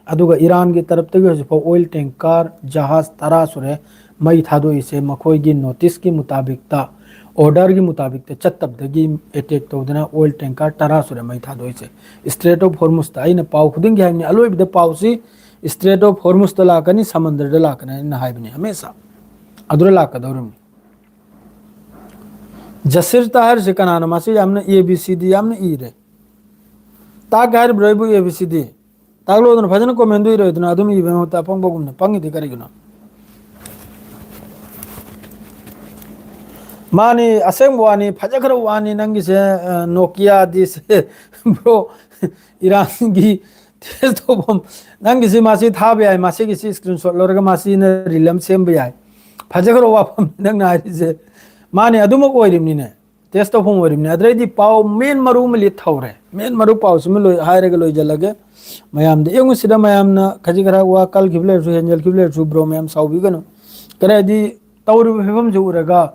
ꯑꯗꯨꯒ ꯏꯔꯥꯟꯒꯤ ꯇꯔꯞꯇꯒꯤ ꯍꯧꯖꯤꯛꯐꯥꯎ ꯑꯣꯏꯜ ꯇꯦꯡꯀꯔ, ꯖꯍꯥꯖ ꯇꯔꯥ ꯁꯨꯔꯦ ꯃꯩ ꯊꯥꯗꯣꯛꯏꯁꯦ꯫ ꯃꯈꯣꯏꯒꯤ ꯅꯣꯇꯤꯁꯀꯤ ꯃꯨꯇꯥꯕꯤꯛꯇ, ꯑꯣꯔꯗꯔꯒꯤ ꯃꯨꯇꯥꯕꯤꯛꯇ ꯆꯠꯇꯕꯗꯒꯤ ꯑꯦꯇꯦꯛ ꯇꯧꯗꯅ ꯑꯣꯏꯜ ꯇꯦꯡꯀꯔ ꯇꯔꯥ ꯁꯨꯔꯦ ꯃꯩ ꯊꯥꯗꯣꯛꯏꯁꯦ꯫ ꯏꯁꯇ꯭ꯔꯦꯠ ꯑꯣꯐ ꯍꯣꯔꯃꯨꯁꯇ ꯑꯩꯅ ꯄꯥꯎ ꯈꯨꯗꯤꯡꯒꯤ ꯍꯥꯏꯕꯅꯤ, ꯑꯂꯣꯏꯕꯗ ꯄꯥꯎꯁꯤ ꯏꯁꯇ꯭ꯔꯦꯠ ꯑꯣꯐ ꯍꯣꯔꯃꯨꯁꯇ ꯂꯥꯛꯀꯅꯤ, ꯁꯃꯟꯗ꯭ꯔꯗ ꯂꯥꯛꯀꯅꯤ ꯑꯩꯅ ꯍꯥꯏꯕꯅꯤ ꯍꯃꯦꯁꯥ꯫ ꯑꯗꯨꯗ ꯂꯥꯛꯀꯗꯧꯔꯤꯕꯅꯤ꯫ ꯖꯁꯤꯔ ꯇꯥꯍꯤꯔꯁꯦ ꯀꯅꯥꯅꯣ? ꯃꯥꯁꯤ ꯌꯥꯝꯅ ꯑꯦ ꯕꯤ ꯁꯤ ꯗꯤ ꯌꯥꯝꯅ ꯏꯔꯦ꯫ ꯇꯥꯛꯀꯦ ꯍꯥꯏꯔꯤꯕ꯭ꯔꯣ ꯑꯩꯕꯨ ꯑꯦ ꯕꯤ ꯁꯤ ꯗꯤ? ꯇꯥꯛꯂꯣꯗꯅ ꯐꯖꯅ ꯀꯣꯃꯦꯟꯗꯨ ꯏꯔꯣꯏꯗꯅ ꯑꯗꯨꯝ ꯏꯕꯒꯤ ꯃꯍꯨꯠꯇ ꯑꯄꯪꯕꯒꯨꯝꯅ ꯄꯪꯉꯤꯗꯤ ꯀꯔꯤꯒꯤꯅꯣ? ꯃꯥꯅꯤ, ꯑꯁꯦꯡꯕ ꯋꯥꯅꯤ, ꯐꯖꯈ꯭ꯔꯕ ꯋꯥꯅꯤ ꯅꯪꯒꯤꯁꯦ, ꯑ, ꯅꯣꯀꯤꯌꯥꯗꯤ ꯁꯦ, ꯕ꯭ꯔꯣ, ꯏꯔꯥꯟꯒꯤ ꯇꯦꯁ ꯇꯧꯐꯝ, ꯅꯪꯒꯤꯁꯤ ꯃꯥꯁꯤ ꯊꯥꯕ ꯌꯥꯏ, ꯃꯁꯤꯒꯤꯁꯤ ꯏꯁꯀ꯭ꯔꯤꯟ ꯁꯣꯠ ꯂꯧꯔꯒ ꯃꯥꯁꯤꯅ ꯔꯤꯜ ꯑꯃ ꯁꯦꯝꯕ ꯌꯥꯏ꯫ ꯐꯖꯈ꯭ꯔꯕ ꯋꯥꯐꯝꯅꯤ ꯅꯪꯅ ꯍꯥꯏꯔꯤꯁꯦ꯫ ꯃꯥꯅꯤ, ꯑꯗꯨꯃꯛ ꯑꯣꯏꯔꯤꯕꯅꯤꯅꯦ꯫ ꯇꯦꯁ ꯇꯧꯐꯝ ꯑꯣꯏꯔꯤꯕꯅꯤ꯫ ꯑꯗꯨꯗꯩꯗꯤ ꯄꯥꯎ ꯃꯦꯟ ꯃꯔꯨ ꯑꯃ ꯂꯤꯠ ꯍꯧꯔꯦ꯫ ꯃꯦꯟ ꯃꯔꯨ ꯄꯥꯎꯁꯤꯃ ꯂꯣꯏ-, ꯍꯥꯏꯔꯒ ꯂꯣꯏꯖꯤꯜꯂꯒꯦ꯫ ꯃꯌꯥꯝꯗ ꯌꯦꯡꯉꯨ ꯁꯤꯗ ꯃꯌꯥꯝꯅ ꯈꯖꯤꯛ ꯈꯔ ꯋꯥ ꯀꯜꯈꯤꯕ ꯂꯩꯔꯁꯨ, ꯍꯦꯟꯖꯜꯈꯤꯕ ꯂꯩꯔꯁꯨ, ꯕ꯭ꯔꯣ ꯃꯌꯥꯝ ꯁꯥꯎꯕꯤꯒꯅꯨ꯫ ꯀꯔꯤ ꯍꯥꯏꯗꯤ ꯇꯧꯔꯤꯕ ꯐꯤꯕꯝꯁꯤ ꯎꯔꯒ,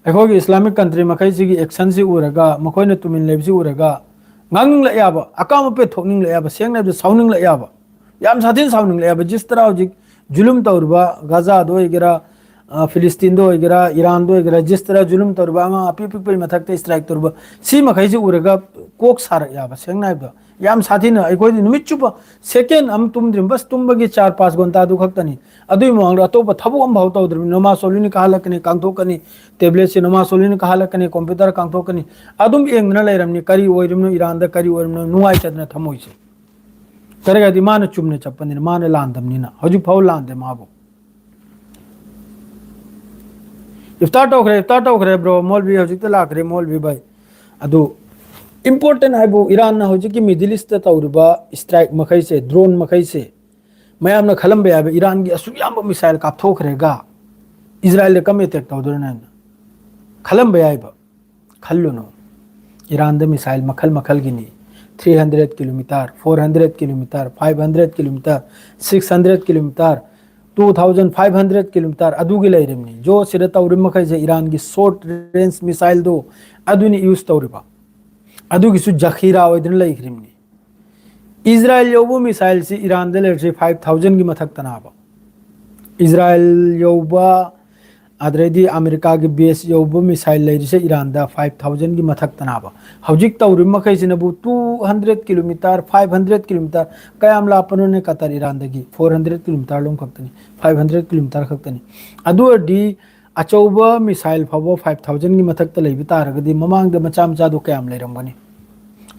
ꯑꯩꯈꯣꯏꯒꯤ ꯏꯁꯂꯥꯃꯤꯛ ꯀꯟꯇ꯭ꯔꯤ ꯃꯈꯩꯁꯤꯒꯤ ꯑꯦꯛꯁꯟꯁꯤ ꯎꯔꯒ, ꯃꯈꯣꯏꯅ ꯇꯨꯃꯤꯟ ꯂꯩꯕꯁꯤ ꯎꯔꯒ, ꯉꯥꯡꯅꯤꯡꯂꯛ ꯌꯥꯕ, ꯑꯀꯥꯝ ꯑꯄꯦꯠ ꯊꯣꯛꯅꯤꯡꯂꯛ ꯌꯥꯕ, ꯁꯦꯡꯅ ꯍꯥꯏꯕꯗ ꯁꯥꯎꯅꯤꯡꯂꯛ ꯌꯥꯕ, ꯌꯥꯝ ꯁꯥꯊꯤꯅ ꯁꯥꯎꯅꯤꯡꯂꯛ ꯌꯥꯕ꯫ ꯖꯤꯁ ꯇꯔꯥ ꯍꯧꯖꯤꯛ ꯖꯨꯂꯨꯝ ꯇꯧꯔꯤꯕ ꯒꯥꯖꯥꯗ ꯑꯣꯏꯒꯦꯔꯥ, ꯑ, ꯐꯤꯂꯤꯁꯇꯤꯟꯗ ꯑꯣꯏꯒꯦꯔꯥ, ꯏꯔꯥꯟꯗ ꯑꯣꯏꯒꯦꯔꯥ, ꯖꯤꯁ ꯇꯔꯥ ꯖꯨꯂꯨꯝ ꯇꯧꯔꯤꯕ, ꯑꯉꯥꯡ ꯑꯄꯤꯛ ꯄꯤꯛꯄꯒꯤ ꯃꯊꯛꯇ ꯁ꯭ꯇ꯭ꯔꯥꯏꯛ ꯇꯧꯔꯤꯕ, ꯁꯤ ꯃꯈꯩꯁꯤ ꯎꯔꯒ ꯀꯣꯛ ꯁꯥꯔꯛ ꯌꯥꯕ꯫ ꯁꯦꯡꯅ ꯍꯥꯏꯕꯗ ꯌꯥꯝ ꯁꯥꯊꯤꯅ ꯑꯩꯈꯣꯏꯗꯤ ꯅꯨꯃꯤꯠ ꯆꯨꯞꯄ ꯁꯦꯀꯦꯟ ꯑꯃ ꯇꯨꯝꯗ꯭ꯔꯤ, ꯕꯁ ꯇꯨꯝꯕꯒꯤ ꯆꯥꯔ ꯄꯥꯁ ꯘꯟꯇꯥꯗꯨ ꯈꯛꯇꯅꯤ꯫ ꯑꯗꯨꯒꯤ ꯃꯃꯥꯡꯗ ꯑꯇꯣꯞꯄ ꯊꯕꯛ ꯑꯃꯐꯥꯎ ꯇꯧꯗ꯭ꯔꯤꯕꯅꯤ꯫ ꯅꯃꯥꯖ ꯁꯣꯜꯂꯤꯅꯤ ꯀꯥꯍꯜꯂꯛꯀꯅꯤ, ꯀꯥꯡꯊꯣꯛꯀꯅꯤ, ꯇꯦꯕ꯭ꯂꯦꯠꯁꯦ ꯅꯃꯥꯖ ꯁꯣꯜꯂꯤꯅꯤ ꯀꯥꯍꯜꯂꯛꯀꯅꯤ, ꯀꯝꯄ꯭ꯌꯨꯇꯔ ꯀꯥꯡꯊꯣꯛꯀꯅꯤ, ꯑꯗꯨꯝ ꯌꯦꯡꯗꯅ ꯂꯩꯔꯝꯅꯤ꯫ ꯀꯔꯤ ꯑꯣꯏꯔꯤꯕꯅꯣ ꯏꯔꯥꯟꯗ, ꯀꯔꯤ ꯑꯣꯏꯔꯤꯕꯅꯣ, ꯅꯨꯡꯉꯥꯏꯇꯗꯅ ꯊꯝꯃꯣꯏꯁꯦ꯫ ꯀꯔꯤꯒꯗꯤ ꯃꯥꯅ ꯆꯨꯝꯅ ꯆꯠꯄꯅꯤꯅ, ꯃꯥꯅ ꯂꯥꯟꯗꯕꯅꯤꯅ꯫ ꯍꯧꯖꯤꯛ ꯐꯥꯎ ꯂꯥꯟꯗꯦ ꯃꯥꯕꯨ꯫ ꯏꯐꯇꯥꯔ ꯇꯧꯈ꯭ꯔꯦ, ꯏꯐꯇꯥꯔ ꯇꯧꯈ꯭ꯔꯦ, ꯕ꯭ꯔꯣ꯫ ꯃꯣꯜꯕꯤ ꯍꯧꯖꯤꯛꯇ ꯂꯥꯛꯈ꯭ꯔꯦ, ꯃꯣꯜꯕꯤ ꯚꯥꯏ꯫ ꯑꯗꯨ ꯏꯝꯄꯣꯔꯇꯦꯟ ꯍꯥꯏꯕꯨ ꯏꯔꯥꯟꯅ ꯍꯧꯖꯤꯛꯀꯤ ꯃꯤꯗꯜ ꯏꯁꯇ ꯇꯧꯔꯤꯕ ꯏꯁꯇ꯭ꯔꯥꯏꯛ ꯃꯈꯩꯁꯦ, ꯗ꯭ꯔꯣꯟ ꯃꯈꯩꯁꯦ, ꯃꯌꯥꯝꯅ ꯈꯜꯂꯝꯕ ꯌꯥꯏꯕ, ꯏꯔꯥꯟꯒꯤ ꯑꯁꯨꯛ ꯌꯥꯝꯕ ꯃꯤꯁꯥꯏꯜ ꯀꯥꯞꯊꯣꯛꯈ꯭ꯔꯦꯒ ꯏꯖꯔꯥꯏꯜꯗ ꯀꯝ ꯑꯦꯇꯦꯛ ꯇꯧꯗꯣꯏꯅꯣ ꯍꯥꯏꯅ ꯈꯜꯂꯝꯕ ꯌꯥꯏꯕ꯫ ꯈꯜꯂꯨꯅꯨ꯫ ꯏꯔꯥꯟꯗ ꯃꯤꯁꯥꯏꯜ ꯃꯈꯜ ꯃꯈꯜꯒꯤꯅꯤ꯫ Three hundred kilometer, four hundred kilometer, five hundred kilometer, six hundred kilometer, two thousand five hundred kilometer, ꯑꯗꯨꯒꯤ ꯂꯩꯔꯤꯕꯅꯤ꯫ ꯖꯣ ꯁꯤꯗ ꯇꯧꯔꯤꯕ ꯃꯈꯩꯁꯦ ꯏꯔꯥꯟꯒꯤ ꯁꯣꯔꯠ ꯔꯦꯟꯖ ꯃꯤꯁꯥꯏꯜꯗꯣ ꯑꯗꯨꯅꯤ ꯌꯨꯁ ꯇꯧꯔꯤꯕ꯫ ꯑꯗꯨꯒꯤꯁꯨ ꯖꯈꯤꯔꯥ ꯑꯣꯏꯗꯨꯅ ꯂꯩꯈ꯭ꯔꯤꯕꯅꯤ꯫ ꯏꯖꯔꯥꯏꯜ ꯌꯧꯕ ꯃꯤꯁꯥꯏꯜꯁꯤ ꯏꯔꯥꯟꯗ ꯂꯩꯔꯤꯁꯤ ꯐꯥꯏꯚ ꯊꯥꯎꯖꯟꯒꯤ ꯃꯊꯛꯇꯅꯥꯕ꯫ ꯏꯖꯔꯥꯏꯜ ꯌꯧꯕ, ꯑꯗꯩꯗꯤ ꯑꯃꯦꯔꯤꯀꯥꯒꯤ ꯕꯦꯁ ꯌꯧꯕ ꯃꯤꯁꯥꯏꯜ ꯂꯩꯔꯤꯁꯦ ꯏꯔꯥꯟꯗ ꯐꯥꯏꯚ ꯊꯥꯎꯖꯟꯒꯤ ꯃꯊꯛꯇꯅꯥꯕ꯫ ꯍꯧꯖꯤꯛ ꯇꯧꯔꯤꯕ ꯃꯈꯩꯁꯤꯅꯕꯨ two hundred kilometer, five hundred kilometer, ꯀꯌꯥꯝ ꯂꯥꯞꯄꯅꯣꯅꯦ ꯀꯇꯔ ꯏꯔꯥꯟꯗꯒꯤ? Four hundred kilometer ꯂꯣꯝ ꯈꯛꯇꯅꯤ, five hundred kilometer ꯈꯛꯇꯅꯤ꯫ ꯑꯗꯨ ꯑꯣꯏꯔꯗꯤ ꯑꯆꯧꯕ ꯃꯤꯁꯥꯏꯜ ꯐꯥꯎꯕ ꯐꯥꯏꯚ ꯊꯥꯎꯖꯟꯒꯤ ꯃꯊꯛꯇ ꯂꯩꯕ ꯇꯥꯔꯒꯗꯤ ꯃꯃꯥꯡꯗ ꯃꯆꯥ ꯃꯆꯥꯗꯣ ꯀꯌꯥꯝ ꯂꯩꯔꯝꯒꯅꯤ?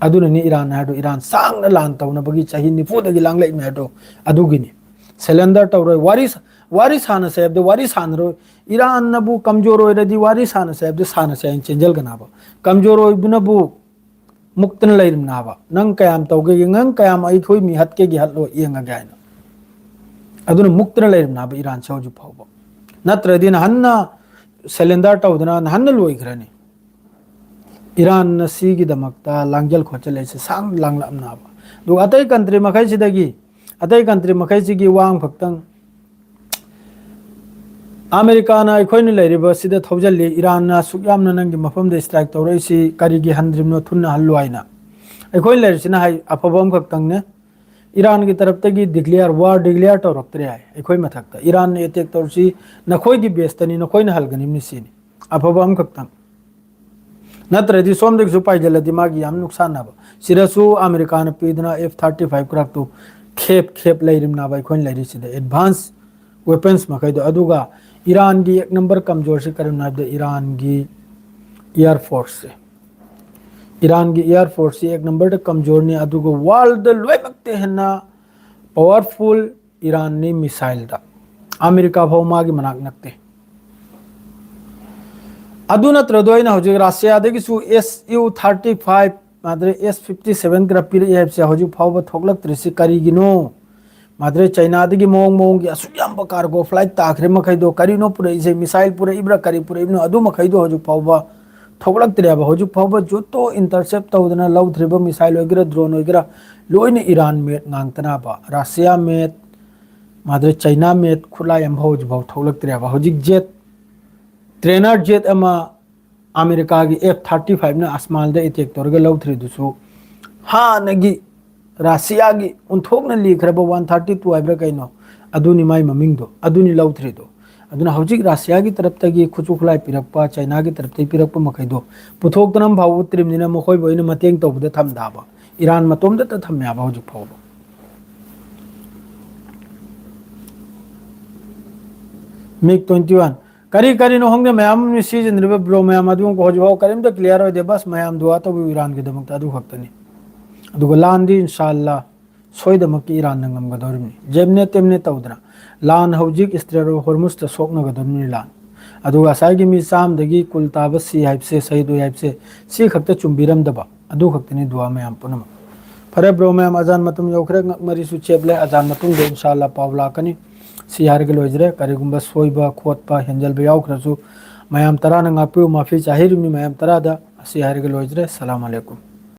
ꯑꯗꯨꯅꯅꯤ ꯏꯔꯥꯟ ꯍꯥꯏꯗꯣ, ꯏꯔꯥꯟ ꯁꯥꯡꯅ ꯂꯥꯟ ꯇꯧꯅꯕꯒꯤ ꯆꯍꯤ ꯅꯤꯐꯨꯗꯒꯤ ꯂꯥꯡꯂꯛꯏꯃꯤ ꯍꯥꯏꯗꯣ ꯑꯗꯨꯒꯤꯅꯤ꯫ ꯁꯦꯂꯦꯟꯗꯔ ꯇꯧꯔꯣꯏ, ꯋꯥꯔꯤ ꯁ-, ꯋꯥꯔꯤ ꯁꯥꯟꯅꯁꯦ ꯍꯥꯏꯕꯗ ꯋꯥꯔꯤ ꯁꯥꯟꯅꯔꯣꯏ꯫ ꯏꯔꯥꯟꯅꯕꯨ ꯀꯝꯖꯣꯔ ꯑꯣꯏꯔꯗꯤ ꯋꯥꯔꯤ ꯁꯥꯟꯅꯁꯦ ꯍꯥꯏꯕꯗ ꯁꯥꯟꯅꯁꯦ ꯍꯥꯏꯅ ꯆꯦꯟꯖꯜꯒꯅꯥꯕ꯫ ꯀꯝꯖꯣꯔ ꯑꯣꯏꯕꯅꯕꯨ ꯃꯨꯛꯇꯅ ꯂꯩꯔꯝꯅꯥꯕ꯫ ꯅꯪ ꯀꯌꯥꯝ ꯇꯧꯒꯦ, ꯅꯪ ꯀꯌꯥꯝ ꯑꯩꯈꯣꯏ ꯃꯤ ꯍꯠꯀꯦꯒꯤ ꯍꯠꯂꯣ ꯌꯦꯡꯉꯒꯦ ꯍꯥꯏꯅ꯫ ꯑꯗꯨꯅ ꯃꯨꯛꯇꯅ ꯂꯩꯔꯝꯅꯥꯕ ꯏꯔꯥꯟꯁꯦ ꯍꯧꯖꯤꯛ ꯐꯥꯎꯕ꯫ ꯅꯠꯇ꯭ꯔꯗꯤ ꯅꯍꯥꯟꯅ ꯁꯦꯂꯦꯟꯗꯔ ꯇꯧꯗꯅ ꯅꯍꯥꯟꯅ ꯂꯣꯏꯈ꯭ꯔꯅꯤ꯫ ꯏꯔꯥꯟꯅ ꯁꯤꯒꯤꯗꯃꯛꯇ ꯂꯥꯡꯖꯜ ꯈꯣꯠꯆꯜ ꯍꯥꯏꯁꯦ ꯁꯥꯡꯅ ꯂꯥꯡꯂꯛꯑꯝꯅꯥꯕ꯫ ꯑꯗꯨꯒ ꯑꯇꯩ ꯀꯟꯇ꯭ꯔꯤ ꯃꯈꯩꯁꯤꯗꯒꯤ, ꯑꯇꯩ ꯀꯟꯇ꯭ꯔꯤ ꯃꯈꯩꯁꯤꯒꯤ ꯋꯥ ꯑꯃꯈꯛꯇꯪ, ꯑꯃꯦꯔꯤꯀꯥꯅ ꯑꯩꯈꯣꯏꯅ ꯂꯩꯔꯤꯕꯁꯤꯗ ꯊꯧꯖꯜꯂꯤ, ꯏꯔꯥꯟꯅ ꯑꯁꯨꯛ ꯌꯥꯝꯅ ꯅꯪꯒꯤ ꯃꯐꯝꯗ ꯏꯁꯇ꯭ꯔꯥꯏꯛ ꯇꯧꯔꯛꯏꯁꯤ ꯀꯔꯤꯒꯤ ꯍꯟꯗ꯭ꯔꯤꯕꯅꯣ, ꯊꯨꯅ ꯍꯜꯂꯨ ꯍꯥꯏꯅ꯫ ꯑꯩꯈꯣꯏ ꯂꯩꯔꯤꯁꯤꯅ ꯍꯥꯏ ꯑꯐꯕ ꯑꯃꯈꯛꯇꯪꯅꯦ, ꯏꯔꯥꯟꯒꯤ ꯇꯔꯞꯇꯒꯤ declare, war declare ꯇꯧꯔꯛꯇ꯭ꯔꯦ ꯍꯥꯏ ꯑꯩꯈꯣꯏ ꯃꯊꯛꯇ꯫ ꯏꯔꯥꯟꯅ attack ꯇꯧꯔꯁꯤ, ꯅꯈꯣꯏꯒꯤ baseꯇꯅꯤ, ꯅꯈꯣꯏꯅ ꯍꯜꯒꯅꯤꯕꯅꯤ ꯁꯤꯅꯤ꯫ ꯑꯐꯕ ꯑꯃꯈꯛꯇꯪ꯫ ꯅꯠꯇ꯭ꯔꯗꯤ ꯁꯣꯝꯗꯒꯤꯁꯨ ꯄꯥꯏꯁꯤꯜꯂꯗꯤ ꯃꯥꯒꯤ ꯌꯥꯝ ꯅꯨꯡꯁꯥꯟꯅꯕ꯫ ꯁꯤꯗꯁꯨ ꯑꯃꯦꯔꯤꯀꯥꯅ ꯄꯤꯗꯅ F thirty five craftꯇꯨ ꯈꯦꯞ ꯈꯦꯞ ꯂꯩꯔꯤꯕꯅꯦꯕ ꯑꯩꯈꯣꯏꯅ ꯂꯩꯔꯤꯁꯤꯗ advance weapons ꯃꯈꯩꯗꯣ꯫ ꯑꯗꯨꯒ ꯏꯔꯥꯟꯒꯤ ꯑꯦꯛ ꯅꯝꯕꯔ ꯀꯝꯖꯣꯔꯁꯤ ꯀꯔꯤꯅꯣ ꯍꯥꯏꯕꯗ ꯏꯔꯥꯟꯒꯤ air forceꯁꯦ꯫ ꯏꯔꯥꯟꯒꯤ air forceꯁꯤ ꯑꯦꯛ ꯅꯝꯕꯔꯗ ꯀꯝꯖꯣꯔꯅꯤ, ꯑꯗꯨꯒ worldꯗ ꯂꯣꯏꯅꯃꯛꯇ ꯍꯦꯟꯅ powerful ꯏꯔꯥꯟꯅꯤ missileꯗ꯫ ꯑꯃꯦꯔꯤꯀꯥ ꯐꯥꯎ ꯃꯥꯒꯤ ꯃꯅꯥꯛ ꯅꯛꯇꯦ꯫ ꯑꯗꯨ ꯅꯠꯇ꯭ꯔꯗꯣ ꯑꯩꯅ ꯍꯧꯖꯤꯛ ꯔꯁꯤꯌꯥꯗꯒꯤꯁꯨ S U thirty five ꯃꯥꯗ꯭ꯔꯦ S fifty seven ꯈꯔ ꯄꯤꯔꯛꯏ ꯍꯥꯏꯕꯁꯦ ꯍꯧꯖꯤꯛ ꯐꯥꯎꯕ ꯊꯣꯛꯂꯛꯇ꯭ꯔꯤꯁꯤ ꯀꯔꯤꯒꯤꯅꯣ? ꯃꯥꯗ꯭ꯔꯦ ꯆꯩꯅꯥꯗꯒꯤ ꯃꯑꯣꯡ ꯃꯑꯣꯡꯒꯤ ꯑꯁꯨꯛ ꯌꯥꯝꯕ cargo flight ꯇꯥꯈ꯭ꯔꯦ ꯃꯈꯩꯗꯣ ꯀꯔꯤꯅꯣ ꯄꯨꯔꯛꯏꯁꯦ? Missile ꯄꯨꯔꯛꯏꯕ꯭ꯔꯥ ꯀꯔꯤ ꯄꯨꯔꯛꯏꯕꯅꯣ? ꯑꯗꯨ ꯃꯈꯩꯗꯣ ꯍꯧꯖꯤꯛ ꯐꯥꯎꯕ ꯊꯣꯛꯂꯛꯇ꯭ꯔꯦꯕ꯫ ꯍꯧꯖꯤꯛ ꯐꯥꯎꯕ ꯖꯨꯠꯇꯣ intercept ꯇꯧꯗꯅ ꯂꯧꯗ꯭ꯔꯤꯕ missile ꯑꯣꯏꯒꯦꯔꯥ drone ꯑꯣꯏꯒꯦꯔꯥ ꯂꯣꯏꯅ ꯏꯔꯥꯟ made ꯉꯥꯛꯇꯅꯕ꯫ ꯔꯁꯤꯌꯥ made, ꯃꯥꯗ꯭ꯔꯦ ꯆꯩꯅꯥ made ꯈꯨꯠꯂꯥꯏ ꯑꯃꯐꯥꯎ ꯍꯧꯖꯤꯛ ꯐꯥꯎ ꯊꯣꯛꯂꯛꯇ꯭ꯔꯦꯕ꯫ ꯍꯧꯖꯤꯛ jet, trainer jet ꯑꯃ ꯑꯃꯦꯔꯤꯀꯥꯒꯤ F thirty fiveꯅ ꯑꯁꯃꯥꯟꯗ attack ꯇꯧꯔꯒ ꯂꯧꯊ꯭ꯔꯤꯗꯨꯁꯨ ꯍꯥꯟꯅꯒꯤ ꯔꯁꯤꯌꯥꯒꯤ ꯑꯣꯟꯊꯣꯛꯅ ꯂꯤꯈ꯭ꯔꯕ one thirty two ꯍꯥꯏꯕ꯭ꯔꯥ ꯀꯩꯅꯣ, ꯑꯗꯨꯅꯤ ꯃꯥꯏ ꯃꯃꯤꯡꯗꯣ, ꯑꯗꯨꯅꯤ ꯂꯧꯊ꯭ꯔꯤꯗꯣ꯫ ꯑꯗꯨꯅ ꯍꯧꯖꯤꯛ ꯔꯁꯤꯌꯥꯒꯤ ꯇꯔꯞꯇꯒꯤ ꯈꯨꯠꯁꯨ ꯈꯨꯠꯂꯥꯏ ꯄꯤꯔꯛꯄ, ꯆꯩꯅꯥꯒꯤ ꯇꯔꯞꯇꯒꯤ ꯄꯤꯔꯛꯄ ꯃꯈꯩꯗꯣ ꯄꯨꯊꯣꯛꯇꯅ ꯑꯃ ꯐꯥꯎꯕ ꯎꯠꯇ꯭ꯔꯤꯕꯅꯤꯅ ꯃꯈꯣꯏꯕꯨ ꯑꯩꯅ ꯃꯇꯦꯡ ꯇꯧꯕꯗ ꯊꯝꯗꯕ꯫ ꯏꯔꯥꯟ ꯃꯇꯣꯝꯗꯇ ꯊꯝꯃꯦ ꯍꯥꯏꯕ ꯍꯧꯖꯤꯛ ꯐꯥꯎꯕ꯫ MiG twenty one꯫ ꯀꯔꯤ ꯀꯔꯤꯅꯣ ꯈꯪꯗꯦ, ꯃꯌꯥꯝ ꯑꯃ ꯁꯤꯖꯤꯟꯅꯔꯤꯕ bro ꯃꯌꯥꯝ ꯑꯗꯨ ꯍꯧꯖꯤꯛ ꯐꯥꯎ ꯀꯔꯤꯝꯇ clear ꯑꯣꯏꯗꯦ꯫ ꯕꯁ ꯃꯌꯥꯝ ꯗꯨꯋꯥ ꯇꯧꯕꯤꯌꯨ ꯏꯔꯥꯟꯒꯤꯗꯃꯛꯇ, ꯑꯗꯨ ꯈꯛꯇꯅꯤ꯫ ꯑꯗꯨꯒ ꯂꯥꯟꯗꯤ ꯏꯟꯁꯥꯜꯂꯥ ꯁꯣꯏꯗꯃꯛꯀꯤ ꯏꯔꯥꯟꯅ ꯉꯝꯒꯗꯧꯔꯤꯕꯅꯤ꯫ ꯖꯦꯝꯅꯦ ꯇꯦꯝꯅꯦ ꯇꯧꯗꯅ ꯂꯥꯟ ꯍꯧꯖꯤꯛ Strait of Hormuzꯇ ꯁꯣꯛꯅꯒꯗꯧꯔꯤꯕꯅꯤ ꯂꯥꯟ꯫ ꯑꯗꯨꯒ ꯉꯁꯥꯏꯒꯤ ꯃꯤ ꯆꯥꯝꯗꯒꯤ ꯀꯨꯜ ꯇꯥꯕ ꯁꯤ ꯍꯥꯏꯕꯁꯦ, ꯁꯍꯤꯗ ꯑꯣꯏ ꯍꯥꯏꯕꯁꯦ, ꯁꯤ ꯈꯛꯇ ꯆꯨꯝꯕꯤꯔꯝꯗꯕ꯫ ꯑꯗꯨ ꯈꯛꯇꯅꯤ ꯗꯨꯋꯥ ꯃꯌꯥꯝ ꯄꯨꯝꯅꯃꯛ꯫ ꯐꯔꯦ bro ꯃꯌꯥꯝ, ꯑꯖꯥꯟ ꯃꯇꯝ ꯌꯧꯈ꯭ꯔꯦ, ꯉꯛ ꯃꯔꯤꯁꯨ ꯆꯦꯞꯂꯦ, ꯑꯖꯥꯟ ꯃꯇꯨꯡꯗ ꯏꯟꯁꯥꯜꯂꯥ ꯄꯥꯎ ꯂꯥꯛꯀꯅꯤ꯫ ꯁꯤ ꯍꯥꯏꯔꯒ ꯂꯣꯏꯖꯔꯦ꯫ ꯀꯔꯤꯒꯨꯝꯕ ꯁꯣꯏꯕ ꯈꯣꯠꯄ ꯍꯦꯟꯖꯜꯕ ꯌꯥꯎꯈ꯭ꯔꯁꯨ ꯃꯌꯥꯝ ꯇꯔꯥꯅ ꯉꯥꯛꯄꯤꯌꯨ, ꯃꯥꯐꯤ ꯆꯥꯍꯩꯔꯤꯕꯅꯤ ꯃꯌꯥꯝ ꯇꯔꯥꯗ꯫ ꯑꯁꯤ ꯍꯥꯏꯔꯒ ꯂꯣꯏꯖꯔꯦ꯫ ꯁꯂꯥꯝ ꯑꯂꯩꯀꯨꯝ꯫